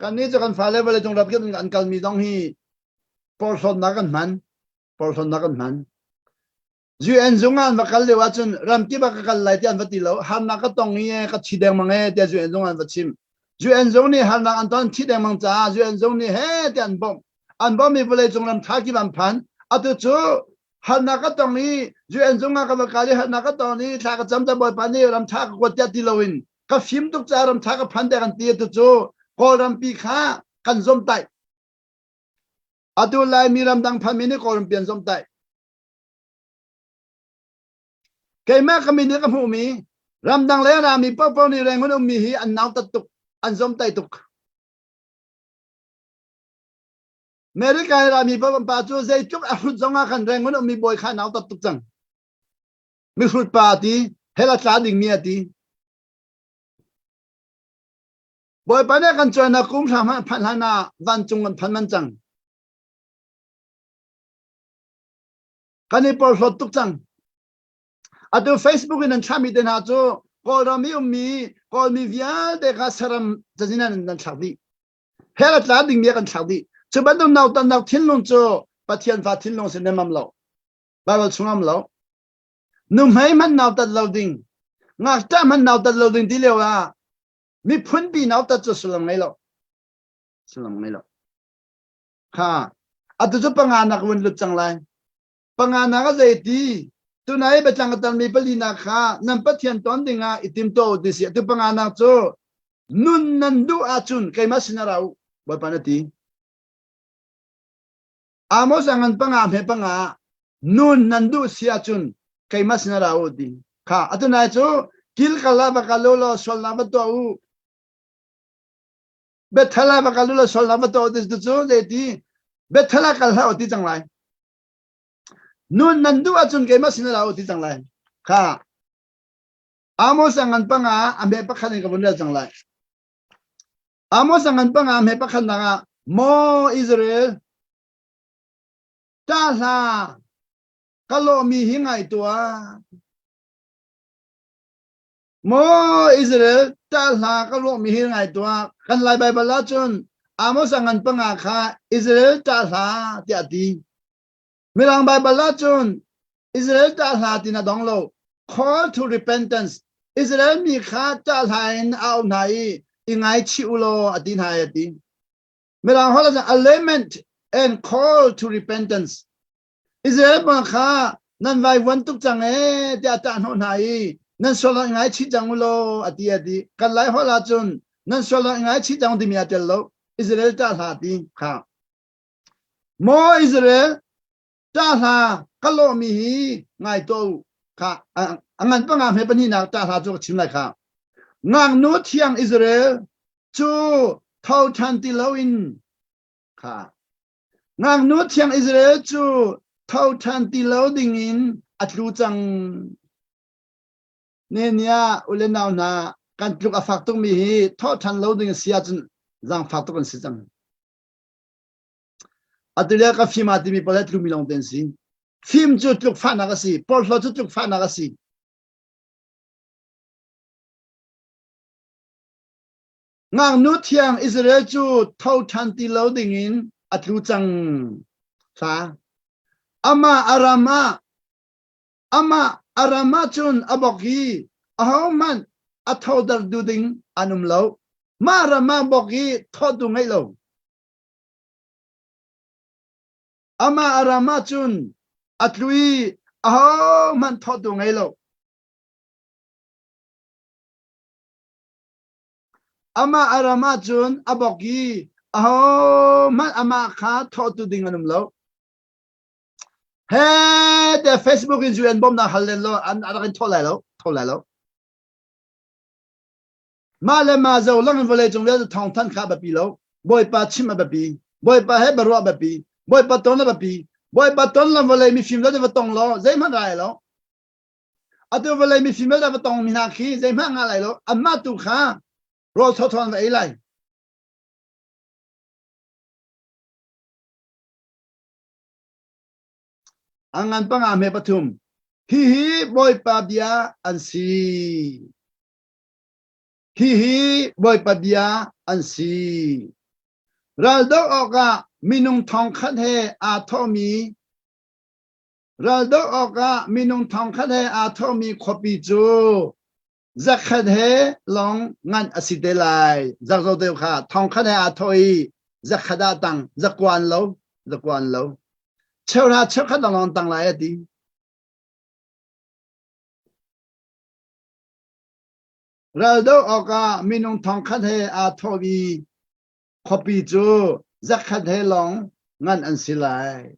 Kannih cu kan fale vawleicung ram kip in an kalmi zong hi porhlawtnak kan hman. Porhlawtnak kan hman. UN zung ah an va kal lio ahcun ramkip ah ka kal lai ti an va ti lo. Harnak ka tong i ka thi dengmang e tiah UN zung ah an va chim. UN zung nih harnak an ton thi dengmang caah UN zung nih he tiah an bawmh. An bawmh i vawleicung ram tha kip an phan. Atu cu harnak ka tong i UN zung ah ka va kal i harnak ka tong i thla ka cam ta Bawipa nih ram tha ka kuat tiah ti loin ka fim tuk caah ramtha ka phan te kan ti tu cu Kawlrampi kha kan zomtaih. Atu Laimi ramdang phanmi nih Kawlrampi an zomtaih. Keimah ka min nih ka hmuhmi ramdang le rami paohpaoh nih Rangoon ummi hi an nautat tuk, an zomtaih tuk. America i rami pa cu zeitluk a hrut zong ah khan Rangoon ummi bawi kha nautat tuk cang. Mihrut pa a ti, hell a tla dingmi a ti. Bawipa nih kan cuainak kum hram phanh hlan ah vancung kan phan man cang. Kan i porhlawt tuk cang. Atu Facebook in an thlahmi te hna cu Kawlram i ummi Kawlmi vialte kha saram cazin an nan thlak dih. Hell a tla dingmi a kan thlak dih. Cu bantuk nautannak thinlung cu Pathian fa thinlung si nemam lo. Baibal chung am lo. Nuhmei hmanh nautat lo ding, ngakṭah hmanh nautat lo ding ti lio ah miphunpi nautat cu sullam ngei lo. Sullam ngei lo. Kha atu cu panga nak vun lut cang lai. Panga nak a zei ti? Tunai biatlang a talmi palinak kha nan Pathian ton dingah i tim tuah u ti si. Atu panga nak cu nun nan duh ahcun keimah sin ah ra u. Bawipa na ti. Amos a ngan panga hme panga nun nan duh si ahcun keimah sin ah ra u ti kha atu nai cu kilkal ah va kal u law sualnak va tuah u Bethel ah va kal u law sualnak va tuah u ti cu zei ti Bethel ah kal hlah u ti cang lai nun nan duh ahcun keimah sin ah ra u ti cang lai kha Amos a ngan panga a hme pakhat in ka vun rel cang lai Amos a ngan panga hme pakhatnak ah Maw Israel ṭah hlah ka lawhmi hi ngai tuah. Maw Israel ṭah hlah ka lawhmi hi ngai tuah. Kan Lai Baibal ahcun Amos a ngan panga kha Israel ṭah hlah tiah a ti. Mirang Baibal ahcun Israel ṭah hla tin a dong lo. Call to repentance. Israel mi kha ṭah hla in a auh hna i i ngaichih u law a ti hna a ti. Mirang holh ahcun a lament and call to repentance. Israel pa kha nan vaivuan tuk cang ee tiah a ṭah hnawh hna i nan sual i ngaichih cang u law a ti a ti. Kan Lai holh ahcun nan sual i ngaichih cang timi aa tel lo. Israel ṭah hla ti kha. Maw Israel, ṭah hla ka lawhmi hi ngai tuah u. Kha a ngan panga hme pahnihnak ṭah hla cu ka chim lai kha. Ngaknu thiang Israel cu tho ṭhan ti loin kha ngaknu thiang Israel cu tho ṭhan ti lo dingin a tlu cang. Nehnia u le nau hna kan tluk a fak tukmi hi thawh ṭhan lo ding a si ahcun zaangfak tuk an si cang. Atu le ka fim ah timi pawl he tlumi lawng te an si. Fim cu tluk fahnak a si. Porhlaw cu tluk fahnak a si. Ngaknu thiang Israel cu tho ṭhan ti lo dingin a tlu cang. Hla. Amah a ram ah amah a ram ah cun a bok i ahohmanh a thodar du ding an um lo. Mah ram ah bok i thawtu ngeih lo. Amah a ram ahcun a tlu i ahohmanh thawtu ngei lo. Amah a ram ahcun a bok i ahohmanh amah kha thawtu ding an um lo. He te Facebook in UN bawmnak hal len law an rak in thaw lai lo, thaw lai lo. Mah le mah zo lang in vawleicung vialte thawngthanh kha a biapi lo. Bawipa chim a biapi. Bawipa he biaruah a biapi. Bawipa ton a biapi. Bawipa ton lam vawlei mifim vialte va tong law zeihmanh rai lo. Atu vawlei mifim vialte va tong mi hna khi zeihmah ngah lai lo. Anmah tu kha rawl thawthaw an va ei lai. A ngan panga hme pathum. Hihi Bawipa bia an si. Hihi Bawipa bia an si. Raldoh awkah minung thongkhat he aa thawhmi Raldoh awkah minung thongkhat he aa thawhmi khuapi cu zakhat he lawng nganh a si te lai. Zakzo deuh kha thongkhat he aa thawh i zakhat ah tang zakuan lo zakuan lo cheuhra cheukhat lawng tang lai a ti. Raldoh awkah minung thongkhat he aa thawh i khuapi cu zakhat he lawng ngan an si lai.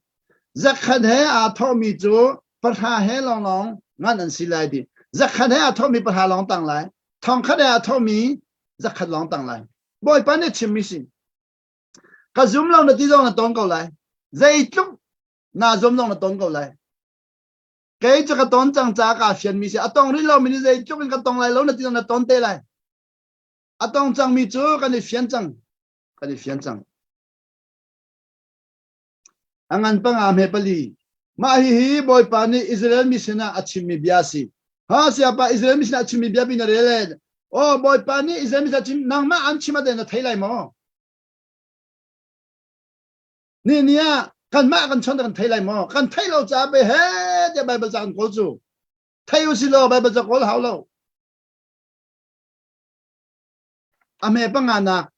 Zakhat he aa thawhmi cu pahra he lawnglawng ngan an si lai ti. Zakhat he aa thawhmi pahra lawng tang lai. Thongkhat he aa thawhmi zakhat lawng tang lai. Bawipa nih chimmi si. Ka zum lo na ti zong na ton ko lai. Zeitluk naa zum zong na ton ko lai. Kei cu ka ton cang caah kaa fianmi si. A tong rih lomi nih zeitluk in ka tong lai lo na ti zong na ton te lai. A tong cangmi cu kan i fian cang. Kan i fian cang. A ngan panga hme pali. Mah hihi Bawipa nih Israel mi sinah a chimmi bia a si. Ha siapa Israel mi sinah a chimmi bia bi na rel e. Oh Bawipa nih Israel mi sinah chim nangmah an chim ade na thei lai maw? Ni ni ah kanmah kan chon kan thei lai maw? Kan thei lo caah be he tiah Bible ca kan kawl cu. Thei u si law Bible ca kawl hau lo. A hme panganak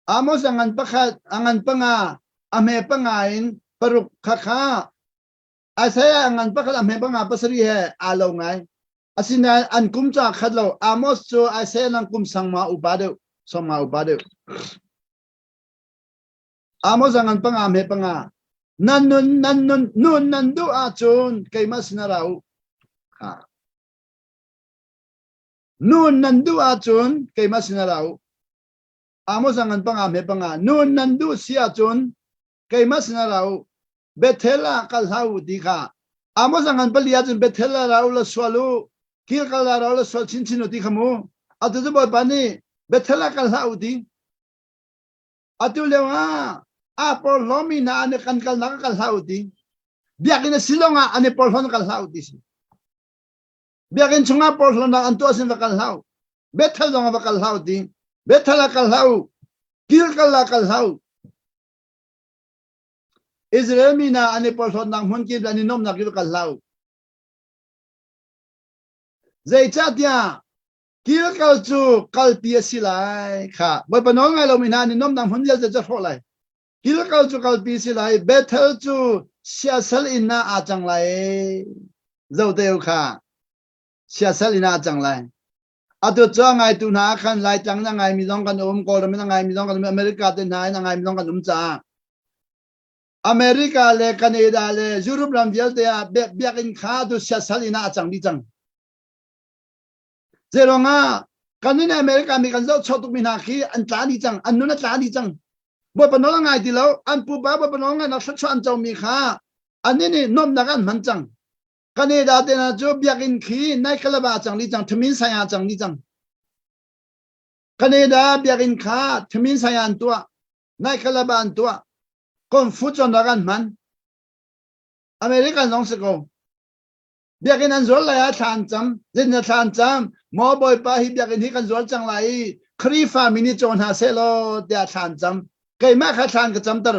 Amos a ngan pakhat a ngan panga a hme panga in paruk kha kha Isaiah a ngan pakhat a hme panga pasarih he aa lo ngai. Asinain an kum ca khat lo. Amos cu Isaiah nang kum sangma upa deuh, sawmnga upa deuh. Amos a ngan panga hme panga. Nan nun nan nun nun nan duh ahcun keimah sinah ra u. Ha. Nun nan duh ahcun keimah sinah ra u. Amos a ngan panga hme panga. Nun nan duh si ahcun keimah sinah ra u. Bethel ah kal hlah u ti kha. Amos a ngan pali ahcun Bethel ah ra u la sual u. Gilgal ah ra u la sual chinchin u ti kha mu. Atu cu Bawipa nih Bethel ah kal hlah u ti. Atu lio ah aa porhlawmi hna an i kan kalnak ah kal hlah u ti. Biakinn a si zong ah an i porhlawn kal hlah u ti si. Biakinn chungah porhlawnak an tuah sin va kal hlah u. Bethel zong ah va kal hlah u ti. Bethel ah kal hlah u. Gilgal ah kal hlah u. Israel mi hna an i porhlawtnak hmun kip le an i nuamhnak kip kal hlah u. Zeicahtiah Gilgal cu kalpi a si lai kha Bawipa nawl ngai lomi hna nih nuamhnak hmun vialte cu a hrawh lai. Gilgal cu kalpi a si lai, Bethel cu siasal inn ah aa cang lai. Zote u kha siasal inn ah aa cang lai. Atu cu a ngaitu hna ah khan Laitlang in a ngaimi zong kan um, Kawlram in a ngaimi zong kan um, America te hna in a ngaimi zong kan um caah America le Canada le Europe ram vialte ah biakinn kha atu siasal inn ah a cang dih cang. Zeiruangah kan in America mi kan zohchuak tukmi hna khi an tla dih cang, an nun a tla dih cang. Bawipa nawl a ngai ti lo, an pupa Bawipa nawl ngainak thluachuah an comi kha annih nih nuamhnak an hman cang. Canada te hna cu biakinn khi nightclub ah a cang dih cang, thamin sai ah a cang dih cang. Canada biakinn kha thamin sai ah an tuah, nightclub ah an tuah, kung fu cawnnak an hman. American zong si ko. Biakinn an zual lai ah thla an cam. Zeitindah thla an cam? Maw Bawipa hi biakinn hi kan zual cang lai i Khrihfa mi nih caw hna seh law tiah thla an cam. Keimah kha thla an ka camter.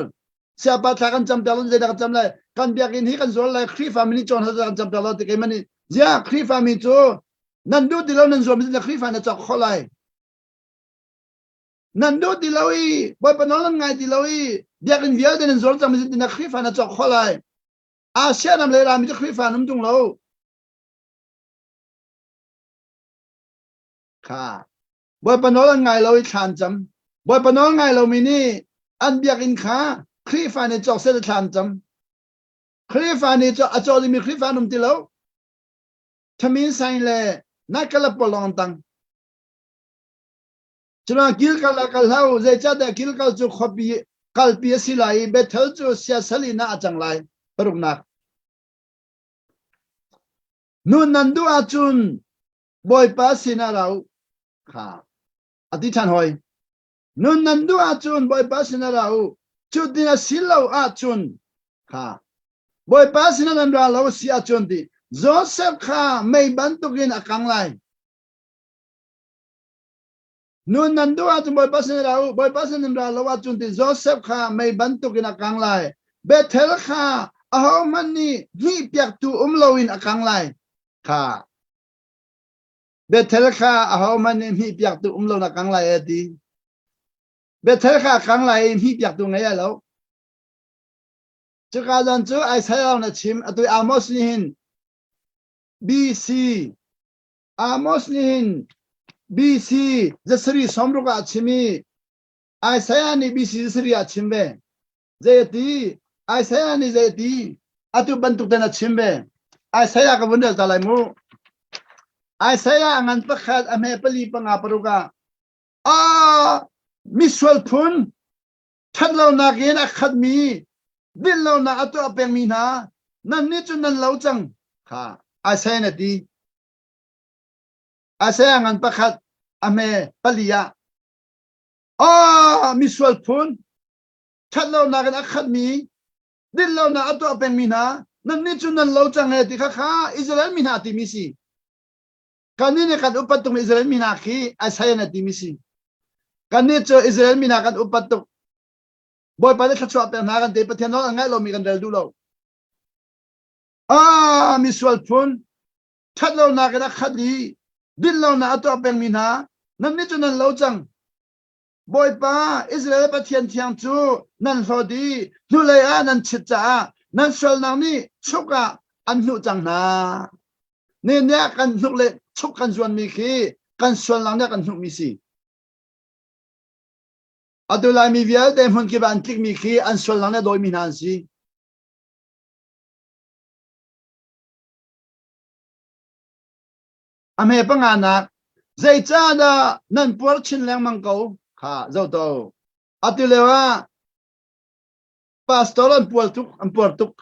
Siapa thla kan camter lo zeidah ka cam lai? Kan biakinn hi kan zual lai Khrihfa mi nih caw hna seh kan camter lo ti keimah nih ziah Khrihfa mi cu nan duh ti lo nan zuam na Khrihfa na cawk khawh lai. Nan duh ti lo i Bawipa nawl nan ngai ti lo i biakinn vialte nan zual cang mi na Khrihfa na cawk khawh lai. Asia ram le rami cu Khrihfa an um tung lo. Kha. Bawipa nawl an ngai lo i thla an cam. Bawipa nawl ngai lomi nih an biakinn kha Khrihfa nih cawk seh thla an cam. Khrihfa nih a caw dingmi Khrihfa an um ti lo. Thamin sain le naikalap pawl lawng an tang. Cuna Gilgal ah kal hlah u, zeicahtiah Gilgal cu khuapi kalpi a si lai i Bethel cu siasal inn ah a cang lai. Paruknak. Nun nan duh ahcun Bawipa sinah ra u. Kha a ti ṭhan hoi. Nun nan duh ahcun Bawipa sinah ra u. Cutin a si lo ahcun kha Bawipa sinah nan ra lo si ahcun ti Joseph kha mei bantukin a kang lai. Nun nan duh ahcun Bawipa sin ra u, Bawipa sin nan ra lo ahcun ti Joseph kha mei bantukin a kang lai. Bethel kha ahohmanh nih hmihpiaktu um loin a kang lai. Kha Bethel kha ahohmanh nih hmihpiaktu um loin a kang lai a ti. Bethel kha a kang lai i hmihpiaktu ngei ai lo. Cuka zan cu Isaiah na chim atu Amos nih hin BC Amos nih hin BC zasarih sawmruk ah a chim i Isaiah nih BC zasarih ah a chim ve. Zei a ti? Isaiah nih zei a ti? Atu bantuk ten a chim ve. Isaiah ka vun rel ta lai mu. Isaiah a ngan pakhat a hme pali panga paruk ah a misual phun ṭhatlonak in a khatmi dinlonak a tuah pengmi hna nannih cu nan lo cang kha Isaiah na ti. Isaiah ngan pakhat a hme pali ah ah misual phun ṭhatlonak in a khatmi dinlonak a tuah pengmi hna nannih cu nan lo cang he ti kha kha Israel mi hna timi si. Kannih nih kan upat tukmi Israel mi hna khi Isaiah na timi si. Kannih cu Israel mi hna kan upat tuk. Bawipa nih thluachuah pek hna kan ti Pathian nawl an ngaih lomi kan rel duh lo. Ah, misual phun ṭhatlonak in a khat i dinlonak a tuah pengmi hna nannih cu nan lo cang. Bawipa Israel Pathian thiang cu nan hlawt i hnulei ah nan chit caah nan sualnak nih chuk ah an hnuh cang hna. Ni nih kan hnuk le chuk kan zuanmi khi kan sualnak nih kan hnuhmi si. Atu Laimi vialte hmun kip ah an tlikmi khi an sualnak nih a dawimi hna an si. A hme panganak zeicahdah nan puar chin lengmang ko kha zoto. Atu lio ah pastor an puar tuk an puar tuk.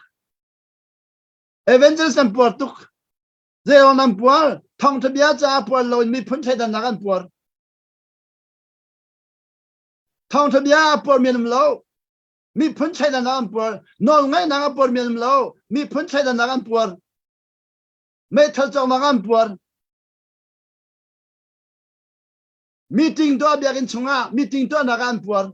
Evangelist an puar tuk. Zeiruang nan puar? Thawngtha bia caah puar loin miphun thleidannak an puar. Thawngtha bia a puarmi an um lo. Miphun thleidannak an puar. Nawlngaihnak a puarmi an um lo. Miphun thleidannak an puar. Meithal cawknak an puar. Meeting tuah biakinn chungah meeting tuahnak ah an puar.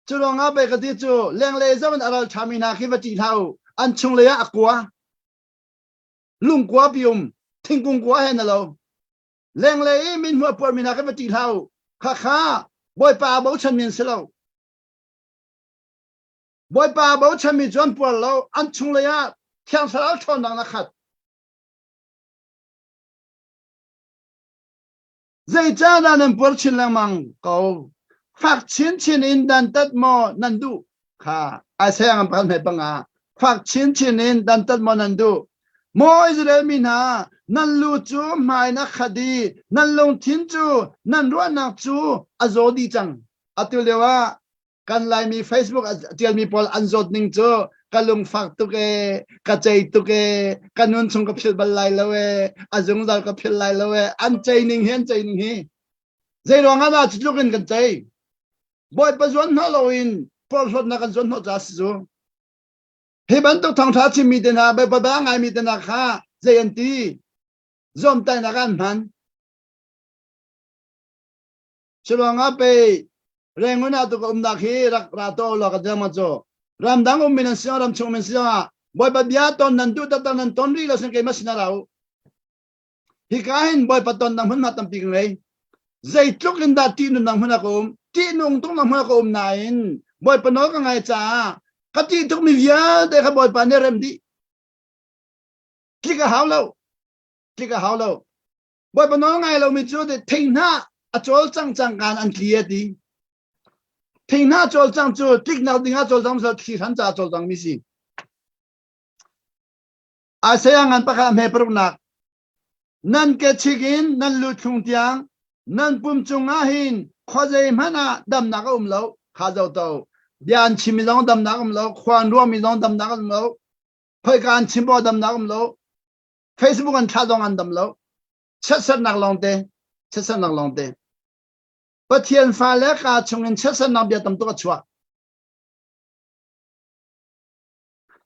Cu ruangah pei ka ti cu lenglei zoh in a ral ṭhami hna khi va ṭih hlah u. An chunglei ah a kua. Lungkua pi um. Thingkung kua he na lo. Lenglei i min hmuh a puarmi hna khi va ṭih hlah u. Khakha Bawipa a bochanmi an si lo. Bawipa a bochanmi cu an puar lo. An chunglei ah Thiang Thlarau ṭhawnnak na khat. Zeicahdah nan puar chin lengmang ko? Fak chinchin in dantat maw nan duh? Kha Isaiah ngan pakhat hme panga. Fak chinchin in dantat maw nan duh? Maw Israel mi hna, nan lu cu hmai na khat i nan lungthin cu nan ruahnak cu a zaw dih cang. Atu lio ah kan Laimi Facebook a ṭialmi pawl an zawt ning cu ka lungfak tuk ee, ka cei tuk ee, ka nun chung ka philh bal lai lo ee, a zungzal ka philh lai lo ee, an cei ning hi an cei ning hi. Zei ruang ah dah cu tluk in kan cei? Bawipa zuan hnawh loin porhlawtnak kan zuan hnawh caah si cu. Hi bantuk thawngṭha chimmi te hna, Bawipa bia ngaimi te hna kha zei an ti? Zawmtaihnak ah an hman. Curuangah pei Rangoon ah tu ka umnak hi rak ra to law ka dang ma cu ramdang ummi nan si ram chung min si ah Bawipa bia ton nan duh taktak nan ton rih lo sin keimah sin ra u. Hika hin Bawipa ton nang hmunhma tampi ka ngei. Zeitluk in dah ṭih nun nang hmun ah ka um ṭih nung tuk nang hmun ah ka um nain Bawipa nawl ka ngai caah ka ṭih tukmi vialte kha Bawipa nih rem dih. Tlik a hau lo. Tlik a hau lo. Bawipa nawl ngai lomi cu theihnah a cawlcang cangkaan an tli a ti. Theihnah cawlcang cu tliknak ding ah cawlcang sal thli hran caah cawlcang mi si. Isaiah ngan pakhat hme paruknak nan ke chik in nan lu thlung tiang nan pum cungah hin khuazei hmanh ah damnak a um lo kha zo to bia an chimmi zong damnak um lo khua an ruahmi zong damnak um lo. Khoika an chim aw damnak um lo. Facebook an thlah zong an dam lo. Chiatsernak lawngte, chiatsernak lawngte. Pathian fale ka chungin chiatsernak bia tam tuk a chuak.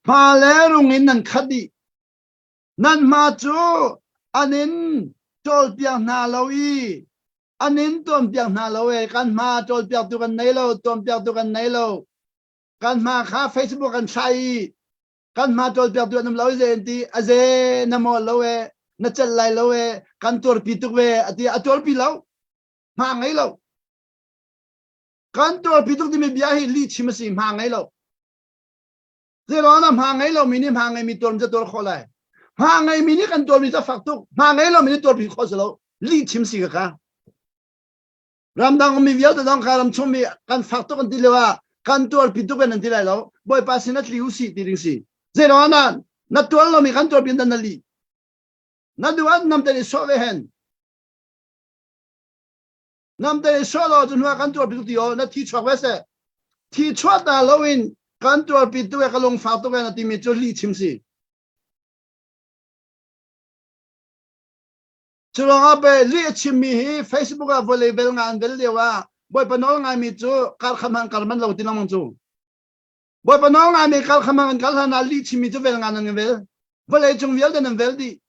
Hma le rung in nan khat dih. Nan hma cu an in ṭawlpiak hna lo i an in tuampiak hna lo e. Kan hma ṭawlpiaktu kan nei lo, tuampiaktu kan nei lo. Kan hma kha Facebook kan thlah i kan hma ṭawlpiaktu an um lo i zei an ti a ze na mawl lo e na celh lai lo e kan tuarpi tuk ve a ti a tuarpi lo hma ngei lo kan tuarpi tuk timi bia hi lih chim a si hma ngei lo Zeiruang ah hma ngei lomi nih hma ngeimi tuarmi cu tuar khawh lai. Hma ngeimi nih kan tuarmi cu fak tuk. Hma ngei lomi nih tuarpi khawh si lo. Lih chim si ka kha. Ramdang ummi vialte zong kha ram chungmi kan fak tuk an ti lio ah kan tuarpi tuk in an ti lai lo. Bawipa sin a tli u si ti ding si. Zeiruang ah na tuar lomi kan tuarpi in na lih. Na duh ah namte nih sawh ve hen. Namte i sawh law cu hnuah kan tuarpi tuk ti aw na thi chuak ve seh. Thi chuah ta loin kan tuarpi tuk e ka lungfak tuk e na timi cu lih chim si. Cu ruangah pe lih a chimmi hi Facebook ah vawlei vel nga an vel lio ah Bawipa nawl ngaimi cu kar kham han kar man lo ti lengmang cu. Bawipa nawl ngaimi kar kham han kal hlan ah lih chimmi cu vel nga nan vel. Vawlei cung vialte nan vel dih.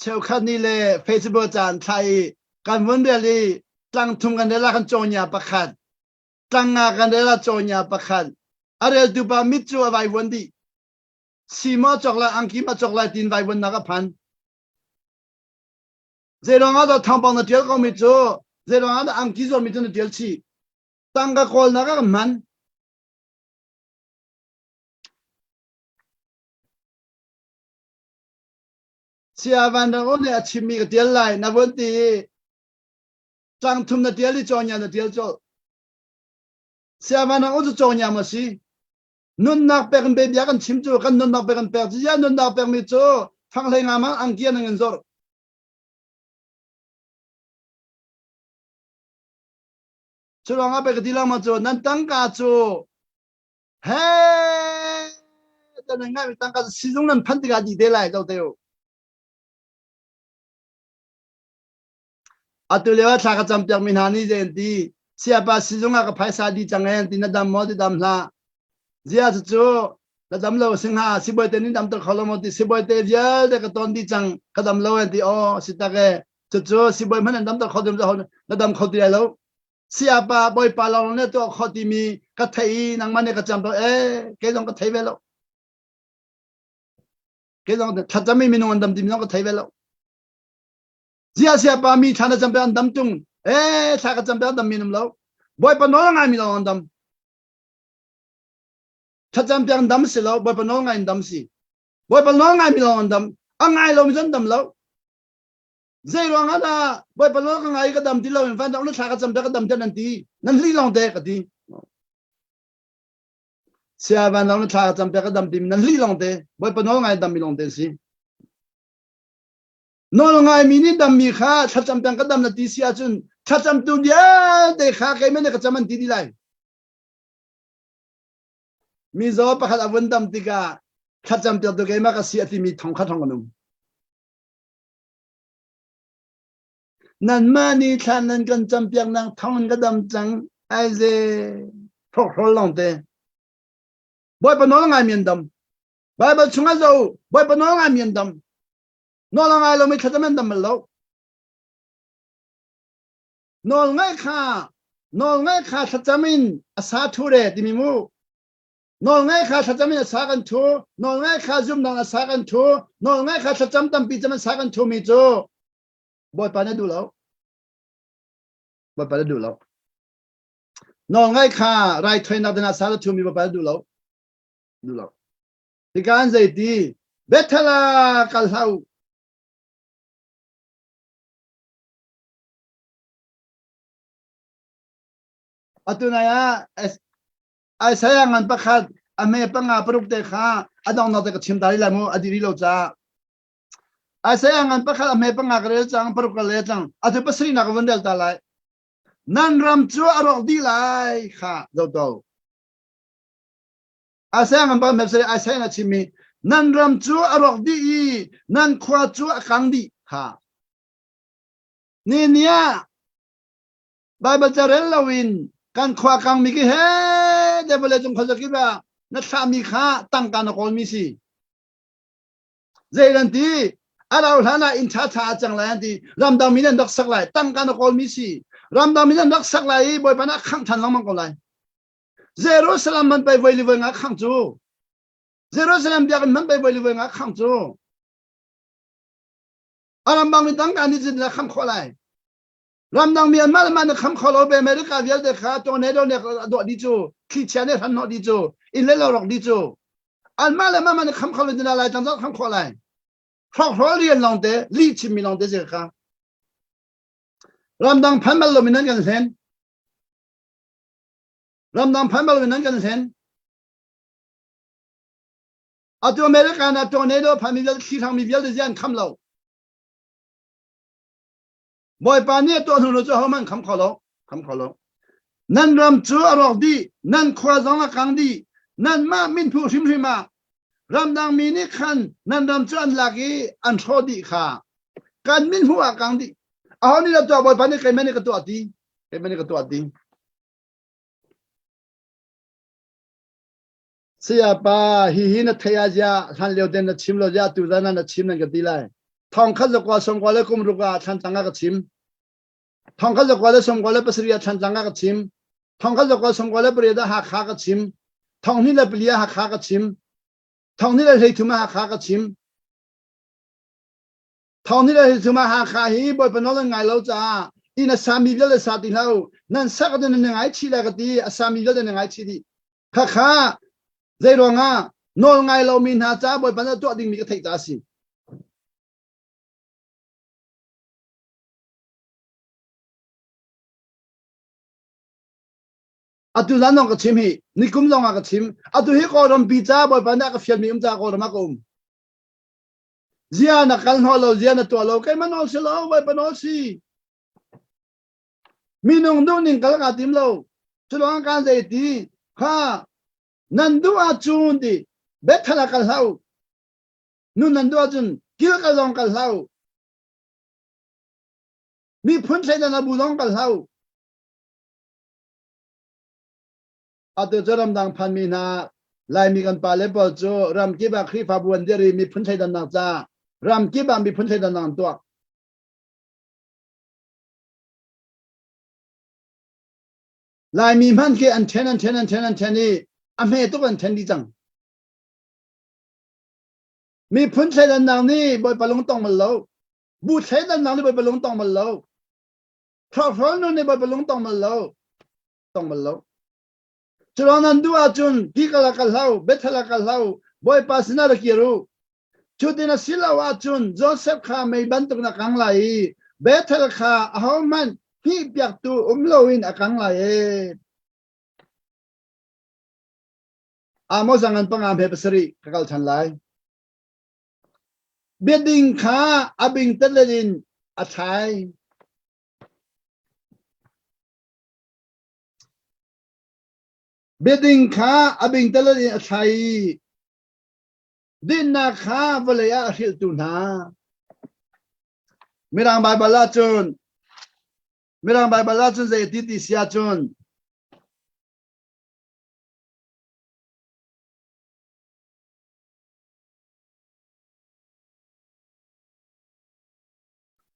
Cheukhat nih le Facebook ca an thlah i kan vun rel i tlang thum kan rel ah kan cawnya pakhat, tlang nga kan rel ah cawnya pakhat. A reltu pa mit cu a vaivuan dih. Si maw cawk lai, angki ma cawk lai tiin vaivuannak a phan. Zeiruang ah dah thawngpang na ṭial komi cu zeiruang ah dah angki zuarmi cu na ṭial chih. Tangka kawlnak ah kan hman. Saya Van Rang nih a chimmi ka tial lai na vun ti i tlang thum na tial i cawnya na tial colh. Saya Van Rang cu cawnya maw si? Nunnak pek in bia kan chim cu kan nunnak pek kan pek cu ya nunnak pek mi cu fanghlei nga ma angki an in zor. Cu ruangah pek ka ti lang ma cu nan tangka cu He tan ngai mi tangka sizung nan phan tikah dih te lai zo te u. Atu lio ah thla ka cam piak mi hna nih zei an ti siapa sizung ah ka phaisa di cang en ti na dam maw ti dam hlah zia cu cu na dam lo sing ha sibawi te nih dam ter kho lo maw ti sibawi te vialte ka ton di cang ka dam lo en ti aw si tak e cu cu sibawi hmanh an dam ter kho dum na dam kho ti lai lo Siapa Bawipa lawng nih tuah khawh timi ka theih i nangmah nih ka cam to ee kei zong ka thei ve lo. Kei zong thlacam mi minung an dam timi zong ka thei ve lo. Zia siapa mi thla na cam pe an dam tung ee thla ka cam pe an dam mi num lo. Bawipa nawl ngai mi lawng an dam. Thlacam piak an dam si lo Bawipa nawl ngai in dam si. Bawipa nawl ngai mi lawng an dam. A ngai lo mi zong dam lo. Zei ruang ah dah Bawipa nawl ka ngai i ka dam ti lo in van na thla ka cam te ka dam te nan ti nan hli lawng te ka ti sia van na thla ka cam te ka dam ti nan hli lawng te Bawipa nawl ngai dam mi lawng te si nawl ngai mi nih dam mi kha thlacam peng ka dam na ti si ahcun thlacam tu vialte kha keimah nih ka cam an ti di lai mizaw pakhat a vun dam tikah thlacam piak tu keimah ka si a timi thong kha thong kan um Nanmah nih thla nan kan campiaknak thawngin ka dam cang. Aize hrawkhrol lawngte. Bawipa nawl ngaimi an dam. Baibal chungah zo Bawipa nawl ngaimi an dam. Nawl a ngai lomi thlacam an dam bal lo. Nawl ngaih kha nawl ngaih kha thlacam in a sa thu re timi mu. Nawlngaih kha thlacam in a sa kan thu, nawlngaih kha zumnak a sa kan thu, nawlngaih kha thlacam tampi cam a sa kan thumi cu Bawipa na duh lo. Bawipa na duh lo. Nawlngaih kha raithawinak dingah sa na thumi Bawipa na duh lo. Duh lo. Hika an zeiti Bethel ah kal hlah u. Atu nai ah Isaiah ngan pakhat a hme panga paruk te kha a donghnak te ka chim ta lai mu a dih rih lo caah Isaiah ngan pakhat a hme panga ka rel cang paruk ka le cang atu pasarih nak ka vun rel ta lai. Nan ram cu a rawk dih lai kha zoto. Isaiah ngan bang mepsari Isaiah na chimmi nan ram cu a rawk dih i nan khua cu a kang dih kha. Ni ni ah Baibal ca rel loin kan khua kangmi ki he de vawlei cung khuazakip ah na thlahmi kha tangka na kawlmi si. Zei nan ti? A rau hlan ah inn ṭhaṭha a cang lai an ti. Ramdang mi nan rak sak lai. Tangka na kawlmi si. Ramdang mi nan rak sak lai i Bawipa nih a khangh ṭhan lengmang ko lai. Jerusalem man pei voi li voi nga khangh cu. Jerusalem biakinn man pei voi li voi nga khangh cu. A ramdang mi tangka nih cun na khangh khawh lai. Ramdang mi anmah le mah na kham kho lo ve America vialte kha tornado nih a dawh dih cu thlichia nih hran hnawh dih cu inn le lo rawk dih cu anmah le mah na kham kho lo dina lai tang kham khawh lai hrawkhrol rian lawng te lih chimmi lawng te si kha ramdang phan bal lo mi nan kan hlen ramdang phan bal lo mi nan kan hlen atu America na tornado phan mi vialte thli hrang mi vialte zian kham lo Bawipa nih a tuah hnu cu ahohmanh kham kho lo kham kho lo nan ram cu a rawk dih nan khua zong a kang dih nanmah min phu hrimhrim ah ramdang mi nih khan nan ram cu an lak i an hrawh dih kha kan min hmuh ah kang dih aho nih dah tuah Bawipa nih keimah nih ka tuah ti keimah nih ka tuah ti Sayapa, hihi na thei ah ziah hlan lio ten na chim lo ziah tu zan ah na chim nan ka ti lai. Thong khat zakua sawmkua le kum ruk ah Thlantlang ah ka chim. Thong khat zakua le sawmkua le pasarih ah Thlantlang ah ka chim. Thong khat zakua sawmkua le pariat ah Hakha ka chim. Thong hnih le pali ah Hakha ka chim. Thong hnih le hleithum ah Hakha ka chim. Thong hnih le hleithum ah Hakha hi Bawipa nawl an ngai lo caah inn a sami vialte sa ti hlah u. Nan sak ahcun nan ngai chih lai ka ti. A sami vialte nan ngai chih dih. Khakha zeiruangah nawl ngai lomi hna ca Bawipa nih a tuah dingmi ka theih ta a si. Atu zan zong ka chim hi, nikum zong ah ka chim. Atu hi Kawlram pi ca Bawipa nih a ka fialmi um ca Kawlram ah ka um. Zia na kal hnaw lo, zia na tuah lo, keimah nawl si lo, Bawipa nawl si. Minung duhning kal kaa tim lo. Culawng kaan zei ti kha nan duh ahcun ti Bethel ah kal hlah u. Nun nan duh ahcun Gilgal zong kal hlah u. Miphun thleidan a bu zong kal hlah u. Atu cu ramdang phanmi hna Laimi kan pale pawl cu ramkip ah Khrihfabu an dirh i miphun thleidannak ca ramkip ah miphun thleidannak an tuah. Laimi hmanh khi an ṭhen an ṭhen an ṭhen an ṭhen i a hme tuk an ṭhen dih cang. Miphun thleidannak nih Bawipa lung tong bal lo. Bu thleidannak nih Bawipa lung tong bal lo. Hrawkhrol nun nih Bawipa lung tong bal lo. Tong bal lo. Curuang nan duh ahcun Gilgal ah kal hlah u, Bethel ah kal hlah u, Bawipa sinah ra kir u. Cutin a si lo ahcun Josef kha mei bantukin a kang lai i Bethel kha ahohmanh hngihpiaktu um loin a kang lai ee. Amos a ngan panga hme pasarih ka kal ṭhan lai. Biading kha a bingtelet in a thlai. Biading kha a bingtelet in a thlai i dinnak kha vawlei ah a hrilhtu hna. Mirang Baibal ahcun Mirang Baibal ahcun zei ti ti si ahcun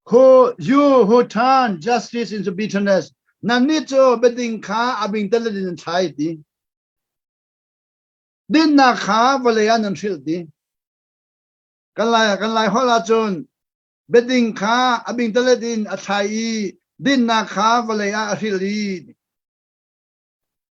who you who turn justice into bitterness nannih cu biading kha a bingtel in nan thlai ti Dinnak kha vawlei ah nan hrilh ti. Kan lai kan lai holh ahcun biading kha a bingtalet in a thlai i dinnak kha vawlei ah a hrilh i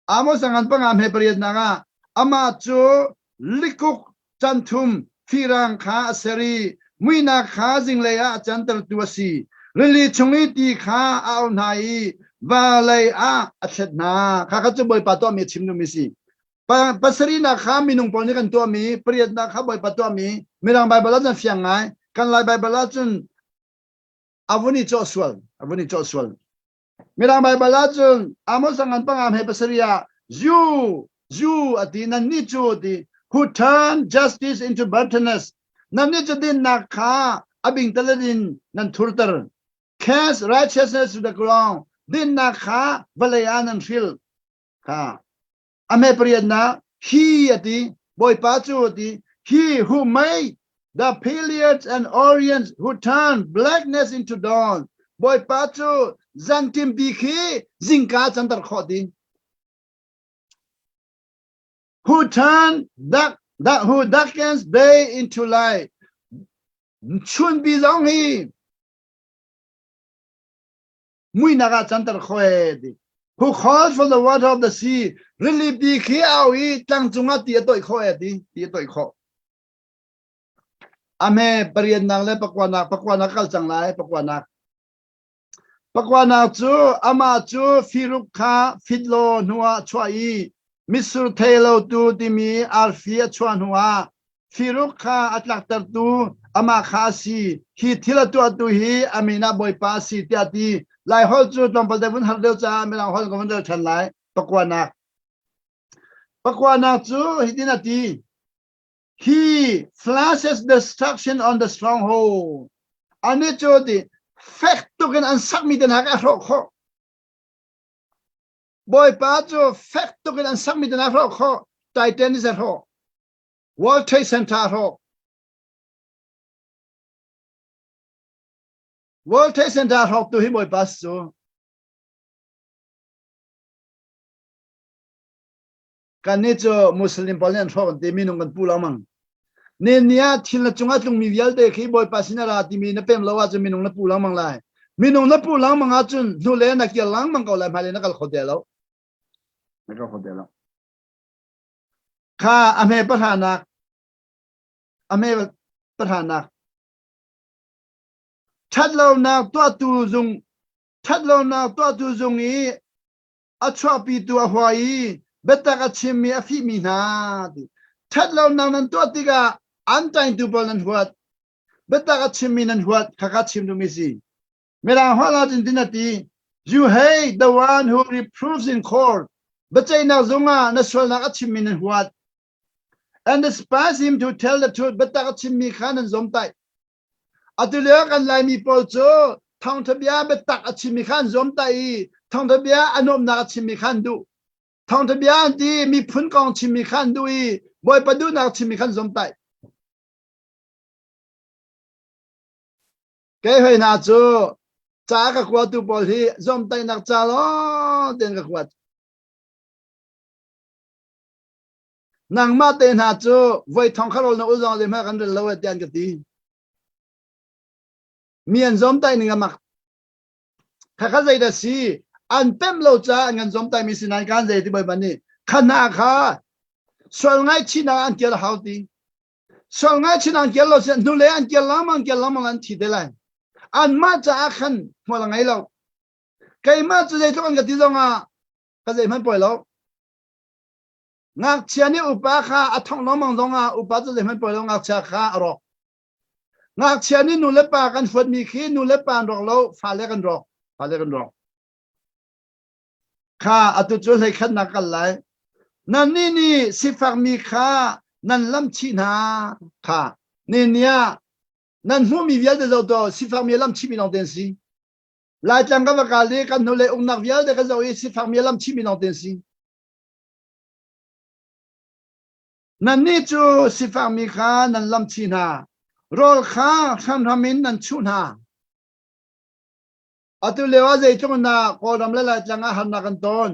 Amos a ngan panga hme pariatnak ah amah cu likuk canthum firang kha a ser i muihnak kha zinglei ah a cantertu a si. Rili chung i ti kha a auh hna i vawlei ah a thlet hna. Kha kha cu Bawipa tuahmi a chim duhmi si. Pasarihnak kha minung pawl nih kan tuahmi, pariatnak kha Bawipa tuahmi, Mirang Baibal ah cun fiang ngai. Kan Lai Baibal ah cun a vun i cawh sual, a vun i cawh sual. Mirang Baibal ahcun Amos ngan pangam he pasarih ah you you ati nannih cu ati who turn justice into bitterness nannih cu dinnak kha a bingtalet in nan thurter cast righteousness to the ground dinnak kha vawlei ah nan hril kha A hme pariatnak he a ti Bawipa cu a ti he who made the Pleiades and Orion who turned blackness into dawn Bawipa cu zantim khi zingka canter khawh ti who turned dark, dark who darkens day into light chunpi zong hi muinak ah canter kho e ti who calls for the water of the sea rili khi au i tlang cungah ti a toih kho e ti ti a toih kho ame pariannak le pakuanak pakuanak kal cang lai pakuanak pakuanak cu amah cu firuk kha fitlaw hnuah chuah i mitsur thei lo tu timi arfi a chuah hnuah Firuk kha a tlaktertu amah kha a si. Hi thil a tuahtu hi a min ah Bawipa a si tiah a ti. Laiholh cu tlawmpal te vun har deuh caah Mirang holh ka vun rel ṭhan lai. Pakuanak. Pakuanak cu hitin a ti. He flashes destruction on the stronghold. Anih cu ti fek tuk in an sakmi te hna kha a hrawh khawh. Bawipa cu fek tuk in an sakmi te hna a hrawh khawh. Titan is a hrawh. World Trade Center a hrawh. World Trade Center a hrawktu hi Bawipa cu kannih cu Muslim pawl nih an hrawk an ti minung kan pu lengmang. Ne ni ah thil na cungah tlungmi vialte khi Bawipa sin a ra timi na pem lo ahcun minung na pu lengmang lai. Minung na pu lengmang ahcun hnulei na kir lengmang ko lai hmailei na kal kho te lo. Na kal kho te lo. Kha a hme pahranak a hme pahranak ṭhatlonak tuahtu zung ṭhatlonak tuahtu zung i a chuahpitu a hua i biatak a chimmi a fihmi hna ti ṭhatlonak nan tuah tikah an taingtu pawl nan huat biatak a chimmi nan huat khakha chim duhmi si Mirang holh ahcun tin a ti You hate the one who reproves in court. Biaceihnak zungah na sualnak a chimmi nan huat. And despise him to tell the truth. Biatak a chimmi kha nan zawmtaih. Atu lio kan Laimi pawl cu thawngtha bia biatak a chimmi kha an zawmtaih i thawngtha bia a nuamnak a chimmi kha an duh. Thawngtha bia an ti miphun kong chimmi kha an duh i Bawipa duhnak chimmi kha an zawmtaih. Kei hoi hna cu ca ka kuatu pawl hi zawmtaihnak ca lawng tein ka kuat. Nangmah te hna cu voi thong kha rawl na ul zong zeihmanh kan rel lo e tiah an ka ti. Mi an zawmtaih ning a mak. Khakha zei dah si an pemh lo caah an kan zawmtaih mi si nain kan zei ti bawipa nih kha hna kha sual ngaihchihnak an kir a hau ti. Sual ngaichin an kel lo si hnulei an kel lengmang kel lengmang an thi te lai. Anmah caah khan hmual a ngei lo. Keimah cu zeitluk an ka ti zongah ka zeihmanh pawi lo. Ngakchia nih upa kha a thongh lengmang zongah upa cu zeihmanh pawi lo ngakchia kha a rawk. Ngakchia nih nu le pa kan huatmi khi nu le pa an rawk lo fale kan rawk. Fale kan rawk. Kha atu cu hleikhatnak kal lai. Nannih nih sifakmi kha nan lamchih hna kha ni ah nan hmuhmi vialte zoh tuah u, sifakmi a lamchihmi lawng te an si. Laitlang kan va kal i kan hnulei uknak vialte kan zoh i sifakmi a lamchihmi lawng te an si. Nannih cu sifakmi kha nan lamchih hna, rawl kha hramhram in nan chuh hna. Atu lio ah zeitluk in dah Kawlram le Laitlang ah harnak kan ton.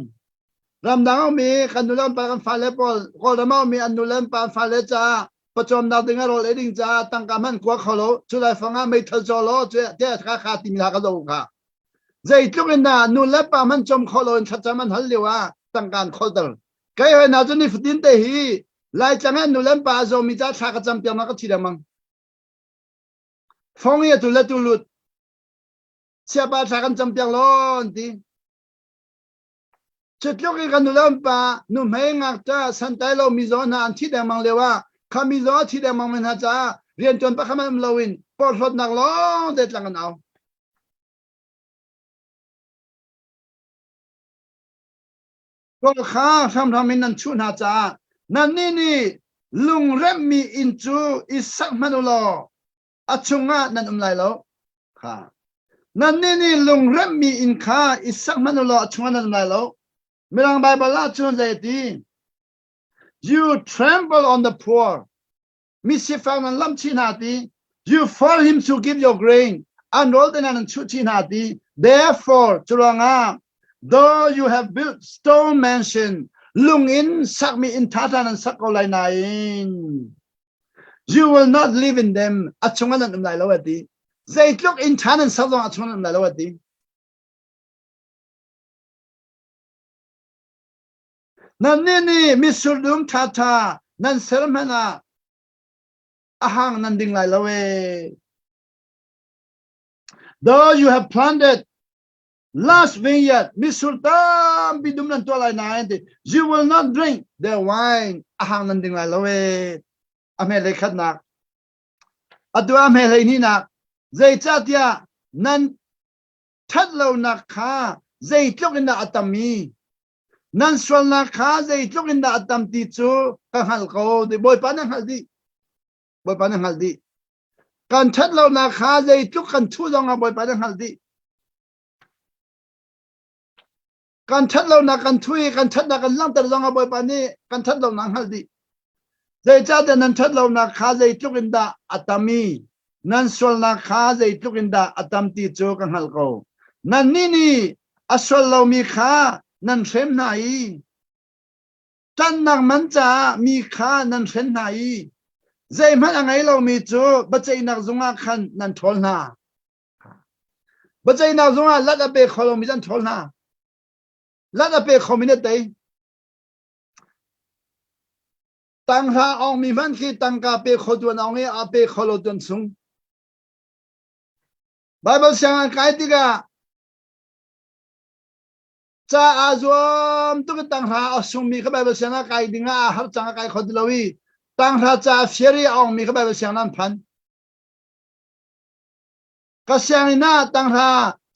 Ramdang a ummi kan nu le kan pa kan fale pawl Kawlram a ummi an nu le an pa an fale caah pawcawmnak ding ah rawl ei ding caah tangka hmanh kua kho lo cu laifang ah meithal caw law tiah kha kha timi hna ka zo kha. Zeitluk in dah nu le pa hmanh cawm kho lo in thlacam an hal lio ah tangka an kholter. Kei hoi hna cu nifatin te hi Laitlang ah nu le an pa a zawmi caah thla ka cam piak ka thi lengmang. Fong i atu le tu lut Siapa thla kan campiak law an ti. Cutluk i kan nu le an pa nuhmei ngakṭah santlai lo mizaw hna an thi dengmang lio ah kha mizaw a thi dengmang mi hna caah rianṭuan pakhat hmanh um loin porhlawtnak lawng te tlang an au. Rawl kha hramhram in nan chuh hna caah nannih nih lungremmi inn cu i sak hmanh u law a chungah nan um lai lo. Kha. Nannih nih lungremmi inn kha i sak hmanh u law a chungah nan um lai lo. Mirang Baibal ah cun zei a ti? You trample on the poor. Mi sifak nan lamh chih hna ti. You for him to give your grain. An rawl te nan chuh chih hna ti. Therefore, curuangah, though you have built stone mansion, lung in sakmi inn tha nan sak ko lai nain, you will not live in them. A chungah nan um lai lo ati. Zeitluk inn tha nan sak zong a chungah nan um lai lo ati. Nannih nih mitsur dum ṭhaṭha nan ser hmanh ah a hang nan ding lai lo ee. Though you have planted lush vineyard, mitsur tampi dum nan tuah lai nain ti, you will not drink their wine, a hang nan ding lai lo ee. A hme hlei khatnak. Atu a hme hlei hnihnak. Zeicahtiah nan ṭhatlonak kha zeitluk in dah a tam i nan sualnak kha zeitluk in dah a tam ti cu ka hngalh ko ti Bawipa na hngalh dih Bawipa na hngalh dih kan ṭhatlonak kha zeitluk kan thuh zong ah Bawipa na hngalh dih kan ṭhatlonak kan thuh i kan ṭhatnak kan langhter zong ah Bawipa nih kan ṭhatlonak hngalh dih Zeicahtiah nan ṭhatlonak kha zeitluk in dah a tam i nan sualnak kha zeitluk in dah a tam ti cu ka hngalh ko. Nannih nih a sual lomi kha nan hrem hna i ṭanhnak man caah mi kha nan hren hna i zeihmanh a ngei lomi cu biaceihnak zung ah khan nan ṭhawl hna. Biaceihnak zung ah lat a pe kho lomi an ṭhawl hna. Lat a pe khomi na tei. Tanghra awngmi hmanh khi tangka pe kho tuan awng i a pe kho lo tuan chung. Bible sianginn kai tikah ca aa zuam tuk i tanghra a sungmi kha Bible sianginn kai ding ah har cang a kai kho ti lo i tanghra ca fiar i a awngmi kha Bible sianginn an phan. Ka sianginn ah tanghra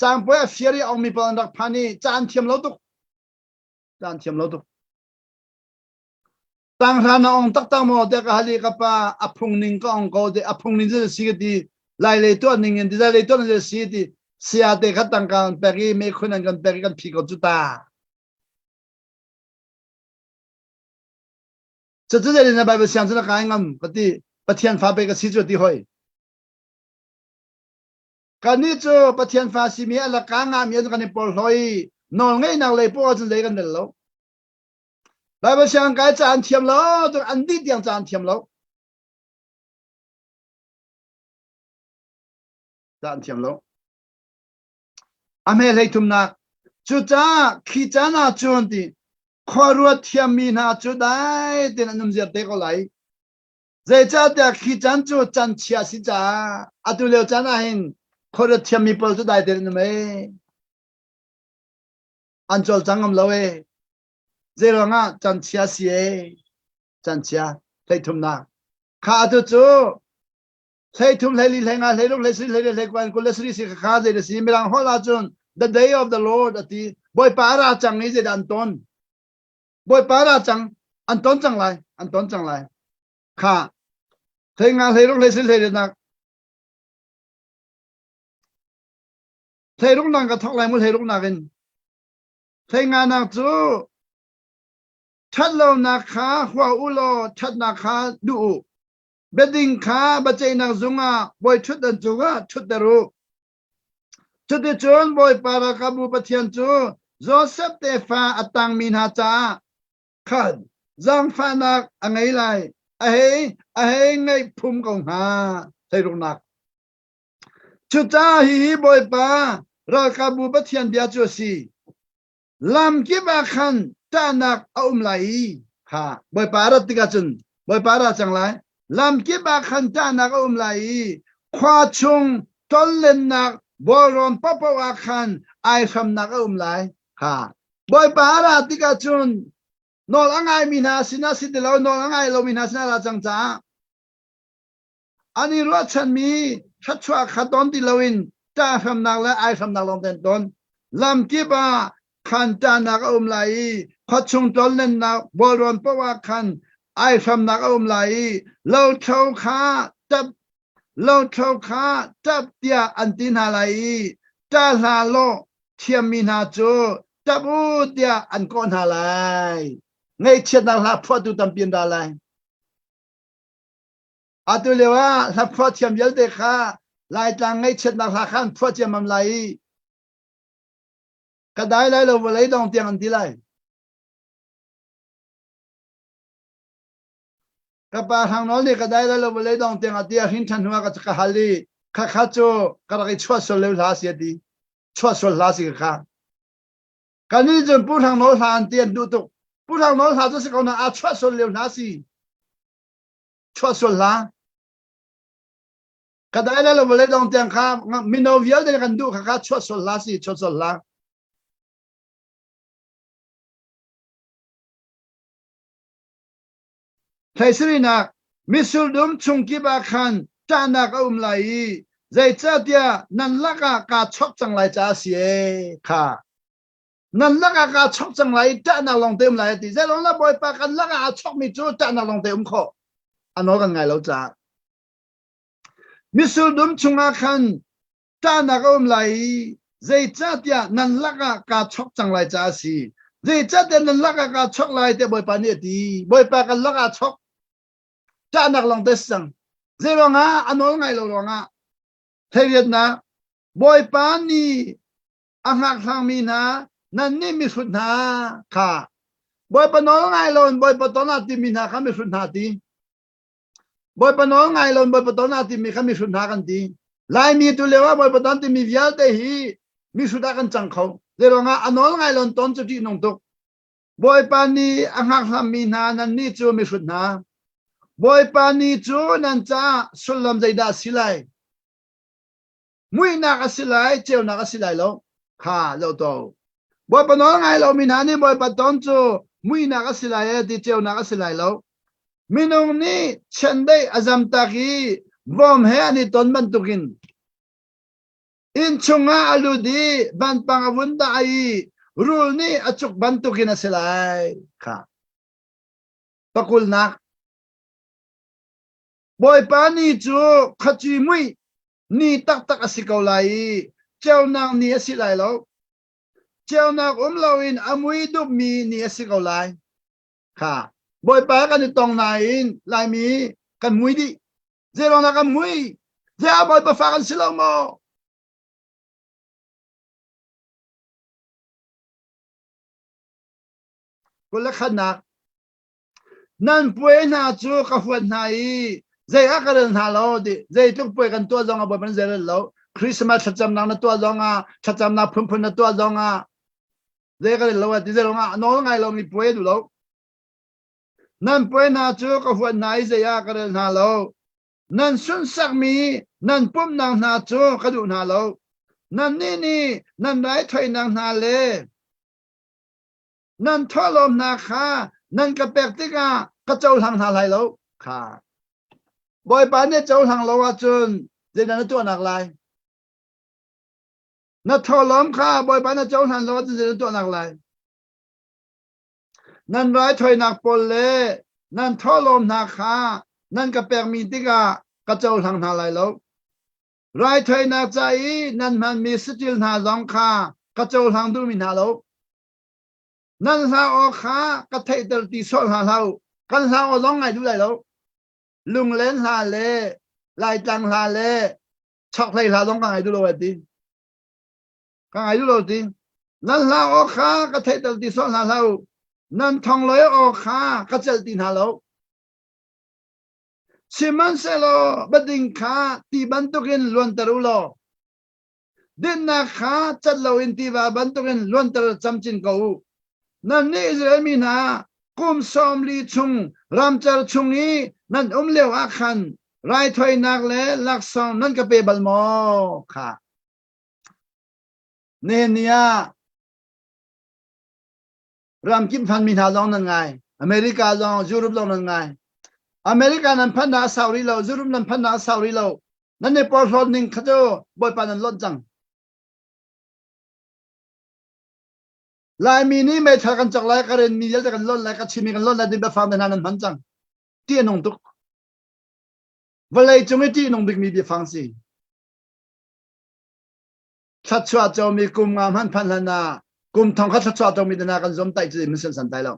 cangpuai a fiar i a awngmi pawl an rak phan i ca an thiam lo tuk. Ca an thiam lo tuk. Tanghra na ong taktak maw tiah ka hal i ka pa a phung ning ka ong ko ti a phung ning cu si ka ti lai lei tuah ning in ti lai lei tuah ning si ti sia te kha tangka an pek i mekhun an kan pek i kan phi ko cu ta. Cucu zei na Bible siang cu na kai ngam ka ti Pathian fa pe ka si cu ti hoi. Kannih cu Pathian fa simi a laka ngami an kan i porhlaw i nawl ngeihnak lei poah cun zei kan rel lo. Bible siang kai ca an thiam lo, an dih tiang ca an thiam lo. Ca an thiam lo. A hme hlei thumnak. Cucaah khi caan ah cun ti khuaruat thiammi hna cu dai tein an um ziar te ko lai. Zeicahtiah khi caan cu can chia si caah atu lio caan ah hin khuaruat thiammi pawl cu dai tein an um ee. An cawlcang ngam lo ee. Zeiruangah can chia si ee. Can chia hleithumnak. Kha atu cu hleithum hleili hleinga hleiruk hleisarih hleiriat hleikua 20 le sarih si kha zei da si mirang holh ahcun the day of the Lord a ti Bawipa a ra cang i zeidah an ton Bawipa ra cang an ton cang lai an ton cang lai kha hleinga hleiruk hleisarih hleiriatnak hleiruk nang ka thok lai mu hleiruk nak in hleinga nak cu ṭhatlonak kha hua u law ṭhatnak kha duh u biading kha biaceihnak zung ah bawi ṭhutdan cungah ṭhutter u cuticun Bawipa ralkapbu Pathian cu Josef tefa a tangmi hna caah khan zaangfahnak a ngei lai a hei a hei ngeih phum ko hnga hleiruknak Cucaah hihi Bawipa ralkapbu Pathian bia cu a si. Lam kip ah khan ṭahnak a um lai i kha Bawipa a rat tikah cun Bawipa a ra cang lai. Lam kip ah khan ṭahnak a um lai i khua chung tonlennak bawlrawn paohpaoh ah khan aihramnak a um lai. Kha Bawipa a ra tikah cun nawl a ngaimi hna sinah si ti lo nawl a ngai lomi hna sinah a ra cang caah An i ruahchanmi thluachuah kha ton ti loin ṭahhramnak le aihramnak lawng te an ton. Lamkip ah. khan ṭahnak a um lai i khuachung tlonlennak bualrawn paoh ah khan aihramnak a um lai i lothlo kha ṭap lothlo kha ṭap tiah an ti hna lai i ṭah hlah lawh thiammi hna cu ṭap u tiah an kawh hna lai. Ngaihchiatnak hla phuahtu tampi an ra lai. Atu lio ah hlaphuah thiam vialte kha Laitlang ngaihchiatnak hla kha an phuah ciammam lai i ka dai lai lo vawlei dong tiang an ti lai. Ka pa Hrang Nawl nih ka dai lai lo vawlei dong tiang a ti a hrin ṭhan hnu ah ka hal i khakha cu ka rak i chuah sual lio hla si a ti. Chuah sual hla si kha. Kannih cun Pu Hrang Nawl hla an ti an duh tuk. Pu Hrang Nawl hla cu si ko na aa chuah sual lio hna si. Chuah sual hla. Ka dai lai lo vawlei dong tiang kha mino vialte kan duh kha kha chuah sual hla si chuah sual hla. Thlaisarinak mitsur dum chung kip ah khan ṭahnak a um lai i zeicahtiah nan lakah kaa chok cang lai caah a si ee kha. Nan lakah kaa chok cang lai i ṭahnak lawngte um lai a ti. Zeilawng lah Bawipa kan lakah aa chokmi cu ṭahnak lawngte um khawh. A nawl kan ngai lo caah. Mitsur dum chungah khan ṭahnak a um lai i zeicahtiah nan lakah kaa chok cang lai caah a si. Zeicahtiah nan lakah kaa chok lai tiah Bawipa nih a ti. Bawipa kan lakah chok. Ṭahnak lawng te si cang. Zei ruangah a nawl ngai lo ruangah theiriatnak Bawipa nih a hngakhlangmi hna nannih mihrut hna kha Bawipa nawl ngai lo in Bawipa ton ah timi hna kha mihrut hna ti. Bawipa nawl ngai lo Bawipa ton ah timi kha mihrut hna kan ti. Laimi tu lio ah Bawipa ton timi vialte hi mihrut ah kan cang kho. Zeiruangah a nawl ngai lo ton cu ṭih nung tuk. Bawipa nih a hngakhlammi hna nannih cu mihrut hna. Bawipa ni cu nan caah sullam zeidah a si lai? Muihnak a si lai, ceunak a si lai lo. Kha zoh to. Bawipa nawl ngai lomi hna nih Bawipa ton cu muihnak a si lai e ti ceunak a si lai lo. Minung nih chiandeih a zamtak i vom he an i ton bantukin inn chungah a lut i vanpang a vun dah i rul nih a cuk bantukin a si lai. Kha. Pakulnak. Bawipa ni cu khaci muih ni taktak a si ko lai i ceunak ni a si lai lo. Ceunak um loin a mui dupmi ni a si ko lai. Kha Bawipa kan i tong nain Laimi kan mui dih. Zeiruang dah kan mui? Zei Bawipa fa kan si lo maw? Kul le khatnak Nan puai hna cu ka huat hna i zei ah ka rel hna lo ti zeitluk puai kan tuah zong ah Bawipa nih zei rel lo Christmas thlacamnak na tuah zong ah thlacamnak phunphun na tuah zong ah zei ka rel lo ti zei ah nawl ngai lo mi puai duh lo nan puai hna cu ka huat hna i zei ah ka rel hna lo nan sunsakmi nan pumhnak hna cu ka duh hna lo nannih nih nan raithawinak hna le Nan thawhlawm hna kha nan ka pek tikah ka cohlang hna lai lo kha. Bawipa nih cohlang lo ahcun zeidah na tuahnak lai? Na thawhlawm kha Bawipa na cohlan lo ahcun zeidah na tuahnak lai? Nan raithawinak pawl le nan thawhlawm hna kha nan ka pekmi tikah ka cohlang hna lai lo. Raithawinak ca i nan hmanmi saṭil hna zong kha ka cohlang duhmi hna lo. Nan hla aw kha ka theihter ti sawh hna hlah u. Kan hla aw zong ngai duh lai lo. Lunglen hla le Laitlang hla le chokhlei hla zong ka ngai duh lo ai ti. Ka ngai duh lo ti. Nan hla aw kha ka theihter ti sawh hna hlah u. Nan thongloi aw kha ka celh ti hna lo. Sihmanhsehlaw biading kha ti bantukin luanter u law Dinnak kha cat loin tiva bantukin luanter camcin ko u. Nannih Israel mi hna, kum 40 chung ramcar chung i nan um lio ah khan raithawinak le laksawng nan ka pe bal maw? Kha. Nihin ni ah ramkip phanmi hna zong nan ngai. America zong, Europe zong nan ngai. America nan phannak a sau rih lo, Europe nan phannak a sau rih lo. Nan i porhlawt ning kha cu Bawipa nan lonh cang. Laimi nih meithal kan cak lai, Karen mi vialte kan lonh lai, Kachin mi kan lonh lai ti biafang te hna nan hman cang. Ṭih a nung tuk. Vawlei cung i ṭih nung bikmi biafang si. Thluachuah comi kum nga hmanh phanh hlan ah kum thong khat thluachuah comi te hna kan zuam taih cu mun san tai lo.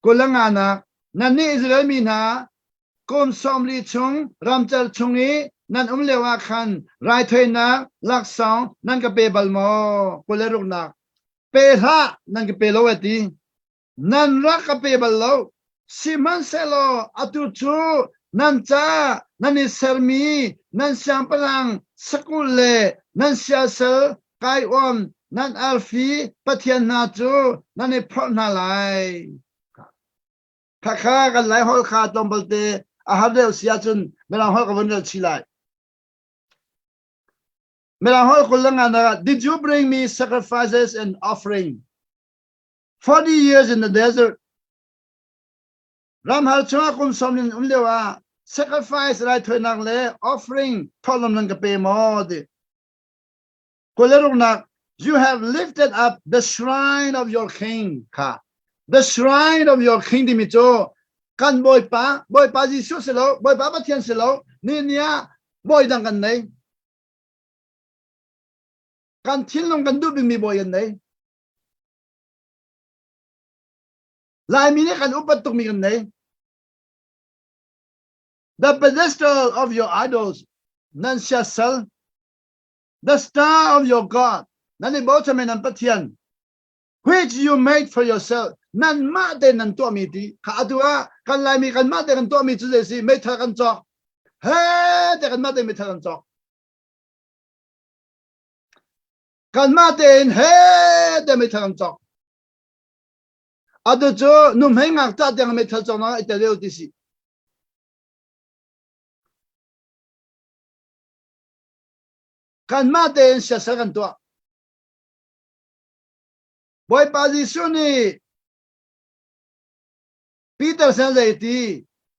Kulanganak nannih Israel mi hna kum 40 chung ramcar chung i nan um lio ah khan raithawinak laksawng nan ka pe bal maw? 26nak pe hlah nan ka pe lo a ti. Nan rak ka pe bal lo. Sihmanhsehlaw atu cu nan ca nan i sermi nan siangpahrang sakul le nan siasal kai-uam nan arfi pathian hna cu nan i phorh hna lai. Khakha kan Lai holh kha tlawmpalte a har deuh si ahcun Mirang holh ka vun rel chih lai. Mirang holh kul le nga Did you bring me sacrifices and offering? 40 years in the desert. Ramhal chungah kum sawm in um lio ah sacrifice raithawinak le offering thawhlawm nan ka pe maw ti. Kuleruknak you have lifted up the shrine of your king kha. The shrine of your king timi cu kan Bawipa, Bawipa Jesuh si lo, Bawipa Pathian si lo, ni ni ah bawi dang kan nei. Kan thinlung kan duh bikmi bawi kan nei. Laimi nih kan upat tukmi kan nei. The pedestal of your idols nan siasal the star of your God nan i bochan nan Pathian which you made for yourself nan mah te nan tuahmi ti kha atu ah kan Laimi kan mah te kan tuahmi cu zei si meithal kan cawk he te kan mah te meithal kan cawk Kanmah tein he te meithal an cawk. Atu cu nuhmei ngakṭah tiang meithal cawknak i tel ti si. Kanmah tein siasal kan tuah. Bawipa Jesuh nih Peter sin zei ti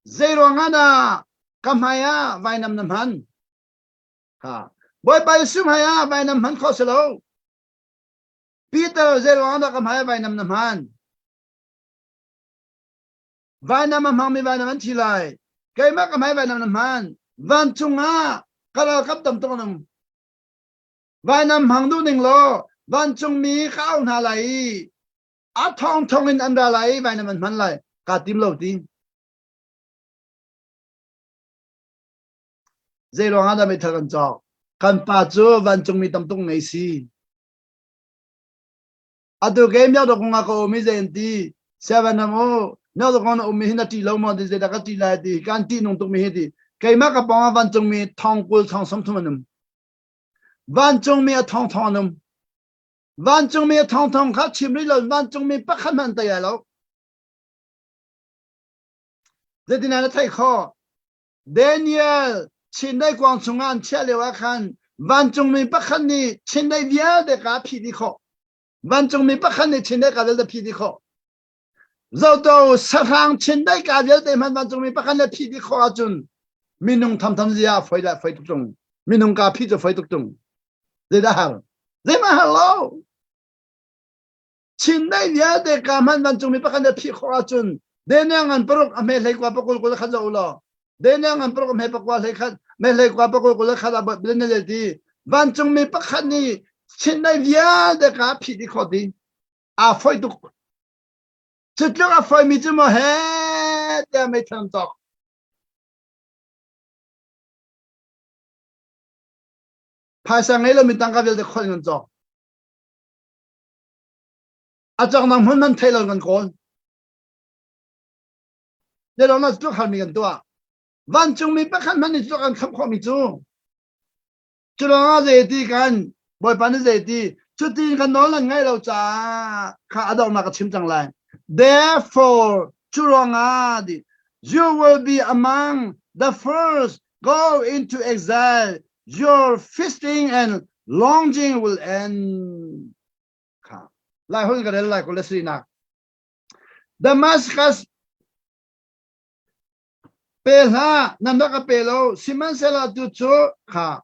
zei ruangah dah ka hmai ah vainam na hman? Ha. Bawipa Jesuh hmai ah vainam hman khawh si lo. Peter zei ruang dah ka hmai ah vainam na hman? Vainam a hmangmi vainam an thi lai. Keimah ka hmai vainam na hman. Vancung ah ka ralkap tam tuk an um. Vainam hmang duh ning law vancungmi ka auh hna lai i a thong thong in an ra lai i vainam an hman lai. Kaa tim lo ti. Zei ruangah dah meithal kan cawk? Kan pa cu vancungmi tam tuk ngei si. Atu ke miak dok nga ka um i zei an ti? Seven am u, miak dok na um mi hi na ṭih lo maw ti zeidah ka ṭih lai ti kan ṭih nung tuk mi hi ti. Keimah ka pawng ah vancungmi thong kul thong 30 an um. Vancungmi a thong thong an um. Vancungmi a thong thong kha chim rih lo vancungmi pakhat hmanh tei lai lo. Zeitin na theih khawh? Daniel chindeih kuang chungah an chiah lio ah khan vancungmi pakhat nih chindeih vialte ka phih dih khawh. Vancungmi pakhat nih chindeih ka vialte phih dih khawh. Zoto sahrang chindeih ka vialte hmanh vancungmi pakhat nih phih dih khawh ahcun minung thamtham zia a foi lai foi tuk tung. Minung ka phih cu foi tuk tung. Zeidah har? Zeihmanh har lo. Chindeih vialte ka hman vancungmi pakhat nih phih khawh ahcun Daniel ngan paruk a hme hlei kua pakul kul khat zo law Daniel ngan paruk a hme pakua hlei khat me hlei kua pakul kul khat ah Daniel ti vancungmi pakhat nih chindeih vialte ka phih dih khawh ti aa foi tuk cu tluk a foimi cu maw he tiah meithal an cawk phaisa ngei lomi tangka vialte kholh in an cawk A cawknak hmun man thei lo kan kawl. Lelong na tluk harmi kan tuah. Vancungmi pakhat hmanh nih tluk an khamh khawhmi cu. Cu lawngah zeiti kan Bawipa nih zeiti cutin kan nawl nan ngaih lo caah kha a donghnak ka chim cang lai. Therefore, cu ruangah you will be among the first go into exile. Your feasting and longing will end. Kha lai hol ka rel lai ko le sinak Damascus. Pe hlah, nan rak ka pe lo, sihmanhsehlaw tu cu kha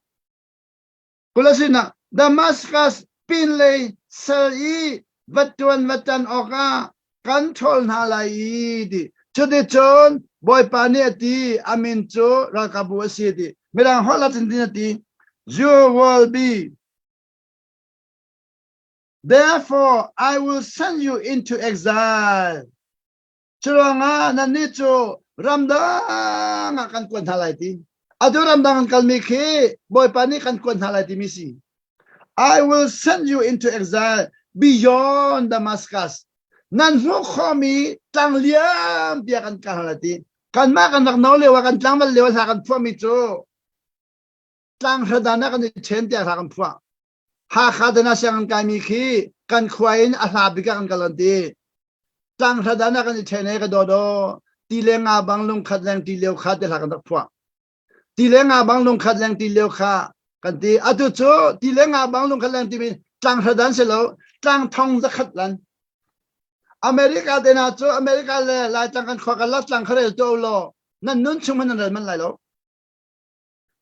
Kulasinak Damascus pinlei sal i va ṭuan va tan awkah kan ṭhawl hna lai i ti. Cuticun Bawipa nih a ti, a min cu ralkapbu a si ti. Mirang holh ah cun a ti, You will be Therefore I will send you into exile. Curuangah nannih cu ramdang ah kan kuat hna lai ti. Atu ramdang an kalmi khi Bawipa nih kan kuat hna lai timi si. I will send you into exile beyond Damascus. Nan hmuh khawhmi tlang liam bia kan kal hna lai ti. Kanmah kan rak no lio ah kan tlangval lio hla kan phuahmi cu tlang hradan ah kan i ṭhen tiah hla kan phuah. Hakha dana sianginn kaimi khi kan khua in a hla bik ah kan kal an ti. Tlang hradan ah kan i ṭhen e ka dawdaw ti le nga bang lungkhat leng ti lio kha ti hla kan rak phuah. Ti le nga bang lungkhat leng ti lio kha kan ti. Atu cu ti le nga bang lungkhat leng timi tlang hradan si lo tlang thong zakhat lan. America te hna cu America le Laitlang kan khua kan la tlang kha rel to law nan nun chung man nan rel man lai lo.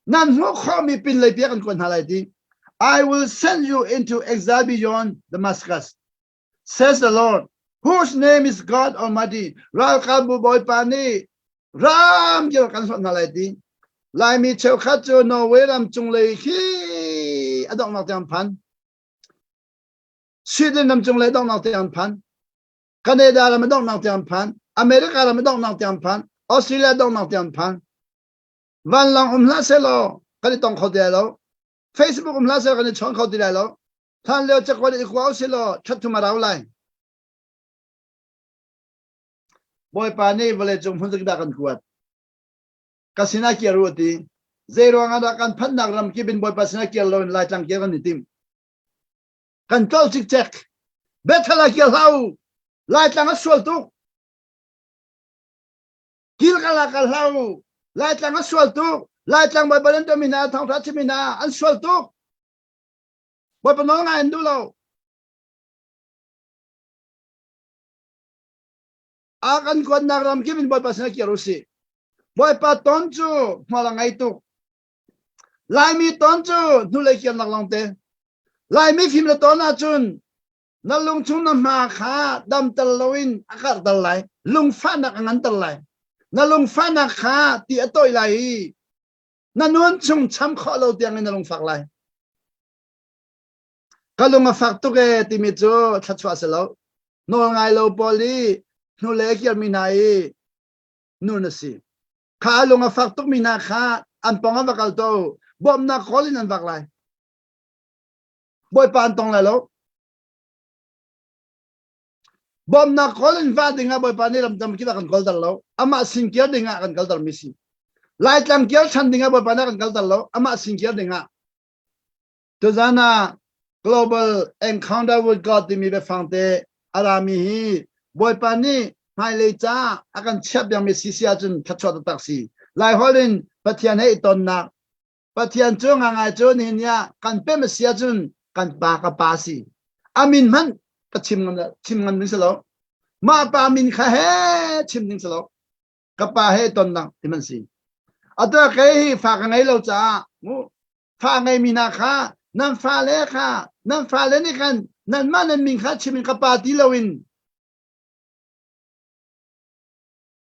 Nan hmuh khawhmi pinlei piak an kuat hna lai ti. I will send you into exile beyond Damascus, says the Lord, whose name is God Almighty. Ralkapbu Bawipa nih ram kil kan hlawt hna lai ti. Laimi cheukhat cu Norway ram cunglei khi a donghnak tiang phan. Sweden ram cunglei donghnak tiang phan. Canada ram a donghnak tiang phan. America ram a donghnak tiang phan. Australia donghnak tiang phan. Vanlawng um hlah sehlaw kan i tong kho ti lai lo. Facebook um hlah sehlaw kan i chawn kho ti lai lo. Hlan lio cakuat i kua usilaw ṭhat thum a rau lai. Bawipa nih vawleicung hmun dah kan kuat. Ka sinah kir u a ti. Zei ruangah dah kan phanhnak ram kip in Bawipa sinah kir loin Laitlang kir kan i tim. Kan tlol cikcek. Bethel ah kir hlah u. Laitlang a sual tuk. Kilkal ah kal hlah u. Laitlang a sual tuk. Laitlang Baibal an tuahmi hna, thawngṭha chimmi hna an sual tuk. Bawipa nawl ngai an duh lo. A kan kuatnak ram kip in Bawipa sinah kir u sih. Bawipa ton cu hmual a ngei tuk. Laimi ton cu hnulei kirnak lawngte. Laimi fim le ton ahcun Na lungchung na hma kha damter loin a karhter lai, lungfahnak a nganter lai. Na lungfahnak kha ti a tawih lai i na nun chung cham khawh lo tiangin na lungfak lai. Ka lung a fak tuk ee timi cu thluachuah si lo. Nawl ngai lo pawl i hnulei a kirmi hna i nun a si. Kha a lung a fak tukmi hna kha an pong an va kal to, bawmhnak kawl in an vak lai. Bawipa an tong lai lo. Bawmnak kawl in va ding ah Bawipa nih ramtam kip ah kan kawlter lo. Amah sin kir ding ah kan kalter mi si. Laitlang kir than ding ah Bawipa nih kan kalter lo. Amah sin kir ding ah. Tuzan ah Global Encounter with God timi biafang te a rami hi Bawipa nih hmailei ca a kan chiah piakmi si si ahcun thluachuah taktak si. Lai holh in Pathian he i tonnak Pathian cu ngangai cu nihin ni ah kan pem a si ahcun kan pa ka pa si. A min hmanh ka chim ngam chim ngam ding si lo. Mah pa min kha he chim ding si lo. Ka pa he tonnak ti man si. Atu kei hi fa ka ngei lo caah mu fa ngei mi hna kha nan fale kha nan fale nih khan nanmah nan min kha chim in ka pa ti loin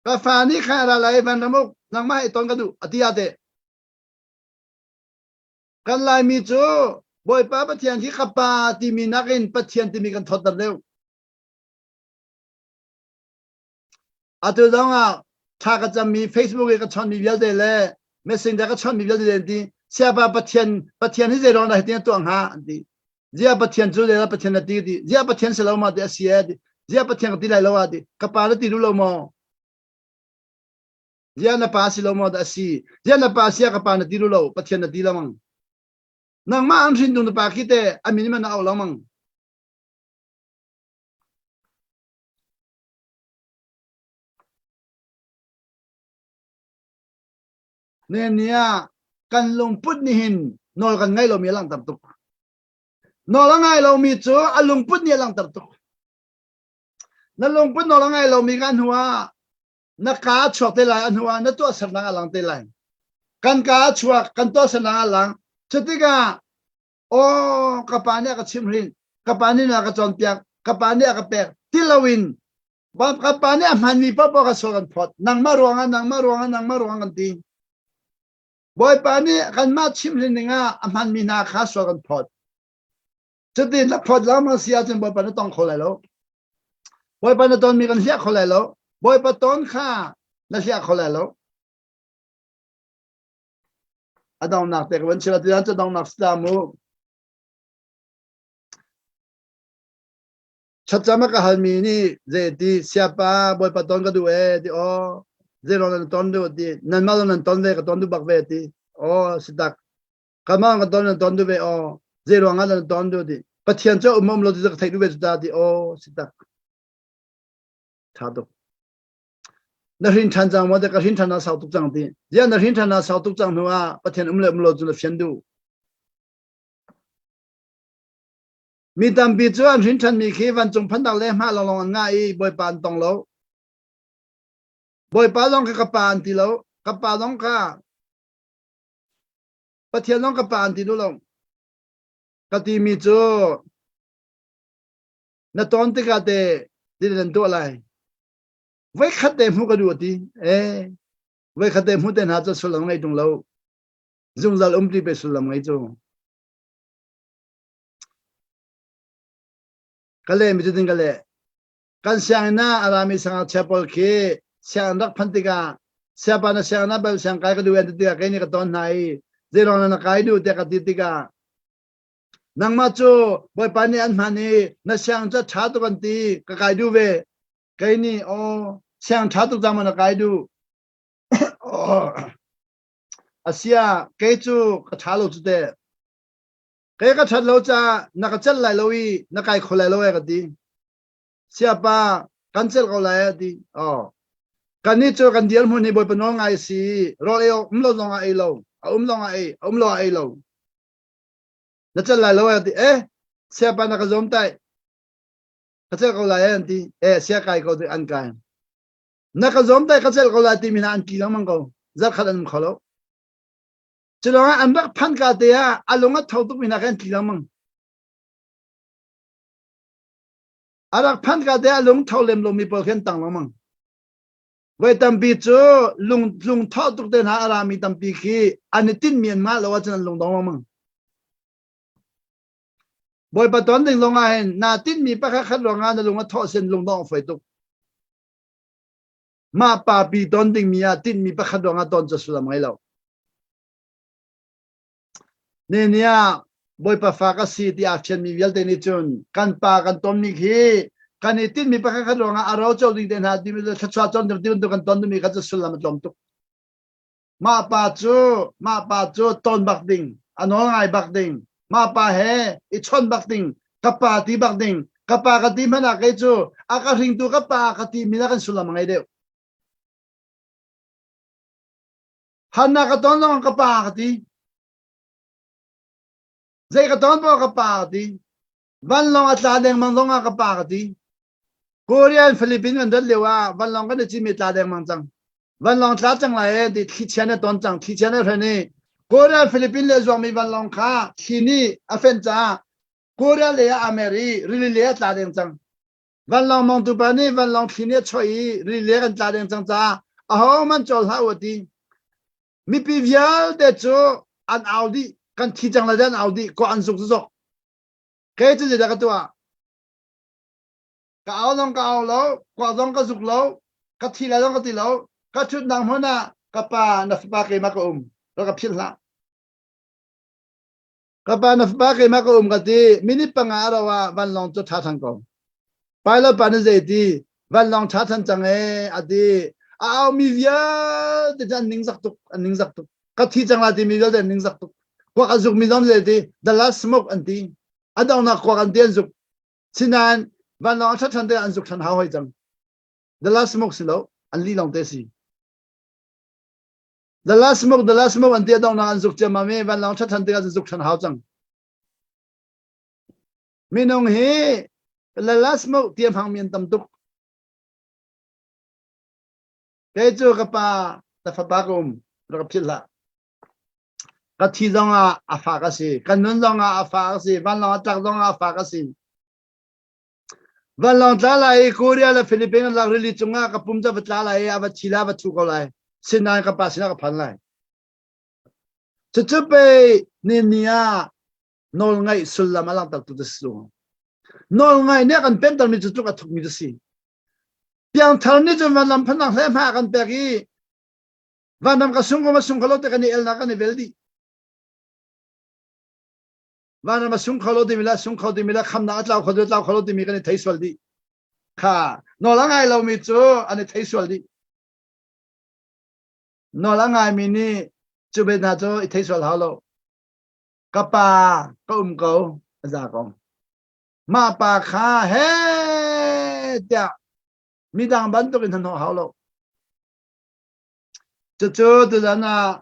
ka fa nih khan ra lai van ramuk nangmah he ton ka duh ati ah teh Kan Laimi cu Bawipa Pathian hi ka pa timi nakin Pathian timi kan thawtter deuh. Atu zong ah thla ka cammi Facebook i ka chawnhmi vialte le Messenger ka chawnhmi vialte an ti siapa Pathian Pathian hi zeiruang dah hitin a tuah hnga an ti. Zia Pathian cu zeidah Pathian na ti ti. Zia Pathian si lo ma ti a si e ti. Zia Pathian ka ti lai lo ah ti. Ka pa na ti duh lo maw? Ziah na pa si lo maw dah a si? Ziah na pa sia ka pa na ti lo, Pathian na ti lengmang. Nangmah an hrin na pa khi te a min man na auh lengmang. Ne nia kan lungput nih hin nawl kan ngai lomi a langhter tuk. Nawl a ngai lomi cu a lungput nih a langhter tuk. Na lungput nawl a ngai lomi ka hnu ah. Na kaa a chuak te lai, a hnu ah na tuahsernak a lang te lai. Kan kaa a chuak, kan tuahsernak a lang. Cutikah aw ka pa nih a ka chimhrin, ka pa nih a ka cawnpiak, ka pa nih a ka pek ti loin ka pa nih a hmanmi paohpaoh ka sual kan phawt. Nangmah ruangah, nangmah ruangah, nangmah ruangah kan ti. Bawipa nih kanmah chimhrin dingah a hmanmi hna kha sual kan phawt. Cuti na phawt lengmang si ahcun Bawipa na tong kho lai lo. Bawipa na tonmi kan hliah kho lai lo. Bawipa ton kha na hliah kho lai lo. A donghnak te ka van chim ati cu donghnak si ta mu. Thlacam a ka halmi nih zei ti siapa Bawipa ton ka duh ee ti aw zei nan ton duh ti nanmah zong nan ton ve ka ton duh bak ve ti aw si tak kanmah ka ton nan ton duh ve aw zei ruangah nan ton duh ti Pathian cu um um lo ti ka theih duh ve cu ta ti aw si tak tha tuk na hrin ṭhan cang maw ka hrin ṭhan ah sau tuk cang ti ziah na hrin ṭhan ah sau tuk cang hnu ah Pathian um le um lo cu na fian duh Mi tampi cu an hrin ṭhanmi khi vancung phannak le hmah lawnglawng an ngah i Bawipa an tong lo. Bawipa zong kha ka pa an ti lo. Ka pa zong kha Pathian zong ka pa an ti duh lo. Ka timi cu na ton tikah te ti nan tuah lai. Voikhat te hmuh ka duh a ti. Eh, voikhat te hmuh te hna cu sullam ngei ṭung lo. Zungzal um ti pe sullam ngei cu. Ka leh mi cutin ka leh. Kan sianginn ah a rami sangakchia pawl khi sianginn rak phanh tikah siapa na sianginn ah bel siang kai ka duh an ti tikah kei nih ka ton hna i zeiruang na kai duh tiah ka ti tikah nangmah cu Bawipa nih an hman i na siang cu ṭha tuk an ti ka kai duh ve kei nih aw siang ṭha tuk cang maw na kai duh asia kei cu ka ṭha lo cu teh Kei ka ṭhat lo caah na ka celh lai lo i na kai kho lai lo e ka ti. Siapa kan celh ko lai a ti. Oh. Kannih cu kan dirhmun hi Bawipa nawl ngai si. Rawl ei um lo zong ah ei lo. A um zong ah ei, a um lo ah ei lo. Na celh lai lo e a ti. Eh, siapa na ka zawm tai. Ka celh ko lai e an ti. Eh, sia kai ko ti an kai. Na ka zawm tai ka celh ko lai timi hna an ki lengmang ko. Zarkhat an um kho lo. Culawng an rak phanh ka te ah a lung a tho tukmi hna kha an tli lengmang. A rak phanh ka te ah lung tho lem lomi pawl khi an tang lengmang. Voi tampi cu lung lung tho tuk te hna a rami tampi khi an i tinhmi an ngah lo ahcun an lung dong lengmang. Bawipa ton ding lawng ah hin naa tinhmi pakhat khat ruangah na lung a thawh sin lung dong a fawi tuk. Mah papi ton dingmi ah tinhmi pakhat ruangah ton cu sullam ngei lo. Nehniah Bawipa fa ka si ti aa fianmi vialte nih cun kan pa kan tonmi khi kan i tinhmi pakhat khat ruangah a ro co ding te hna timi le thluachuah con ding ti bantuk kan ton dingmi kha cu sullam a tlawm tuk. Mah pa cu mah pa cu ton bak ding, a nawl ngai bak ding, mah pa he i chawnh bak ding, ka pa ti bak ding, ka pa ka ti hmanh ah kei cu a ka hringtu ka pa ka ti mi na kan sullam a ngei deuh. Hanna ka ton zong ka pa ka ti. Zei ka ton paoh ka pa ka ti. Vanlawng a tla dengmang zong ah ka pa ka ti. Korean Philippines kan rat lio ah vanlawng kan i cimi tla dengmang cang. Vanlawng tla cang lai e ti thlichia na ton cang thlichia na hren i Korean Philippines le zuangmi vanlawng kha thli nih a fenh caah Korea lei ah amer i rili lei ah tla deng cang. Vanlawng mongtu pa nih vanlawng thli nih a chawih i rili lei kan tla deng cang caah ahohmanh cawl hlah u a ti. Mipi vialte cu an au dih kan thi cang lai an au dih ko an zuk zok. Kei cu zeidah ka tuah? Ka au zong ka au lo, kua zong ka zuk lo, ka thi lai zong ka ti lo. Ka ṭhutnak hmun ah ka pa na fapa keimah ka um, rak ka philh hlah. Ka pa na fapa keimah ka um ka ti. Minute panga a rauh ah vanlawng cu ṭha ṭhan ko. Pilot pa nih zei ti? Vanlawng ṭha ṭhan cang ee a ti. A aumi vialte cu an ningzak tuk, an ningzak tuk. Ka thi cang lai timi vialte an ningzak tuk. Kuak a zukmi zong zei ti? The last smoke an ti. A donghnak kuak an ti an zuk. Sinain vanlawng a ṭhat ṭhan tikah an zuk ṭhan hau hoi cang. The last smoke si lo, an lih lawng te si. The last smoke, the last smoke an ti a donghnak an zuk ciammam i vanlawng ṭhat ṭhan tikah an zuk ṭhan hau cang. Minung hi the last smoke ti a hmangmi an tam tuk. Kei cu ka pa na fapa ka um rak ka philh hlah. Ka thi zongah a fa ka si, ka nun zongah a fa ka si, vanlawng a tlak zongah a fa ka si. Vanlawng tla lai i Korea le Philippines lak rili cungah ka pum cu va tla lai i a va thi lai, a va thu ko lai. Sinain ka pa sinah ka phan lai. Cucu pei ni ni ah nawlngaih sullam a langhtertu cu si. Nawlngaih nih a kan pentermi cu tluk a thukmi cu si. Piangthar nih cun vanlam phannak hle hma a kan pek i vanram ka sung ko ma sung kho lo te kan i elnak kan i vel dih. Vanram a sung kho lo timi le sung kho timi le khamnak a tlau kho tlau kho lo timi kan i thei sual dih. Kha nawl a ngai lomi cu an i thei sual dih. Nawl a ngaimi nih cu be hna cu i thei sual hau lo. Ka pa ka um ko a za ko. Mah pa kha he tiah midang bantuk in hnahnawh hau lo. Cucu tuzan ah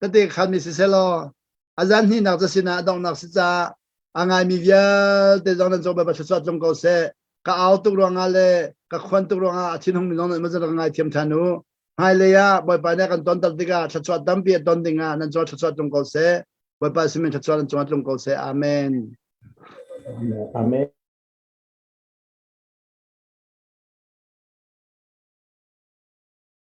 ka te khanmi siseh law a zan hnihnak ca sinah a donghnak si caah a ngaimi vialte zong nan cung Bawipa thluachuah tlung ko seh. Ka au tuk ruangah le ka khuan tuk ruangah a thinhungmi zong nan rak ngaithiam ṭhan u. Hmailei ah Bawipa nih a kan tonter tikah thluachuah tampi a ton dingah nan cung thluachuah tlung ko seh. Bawipa simin thluachuah nan cungah tlung ko seh. Amen. Amen.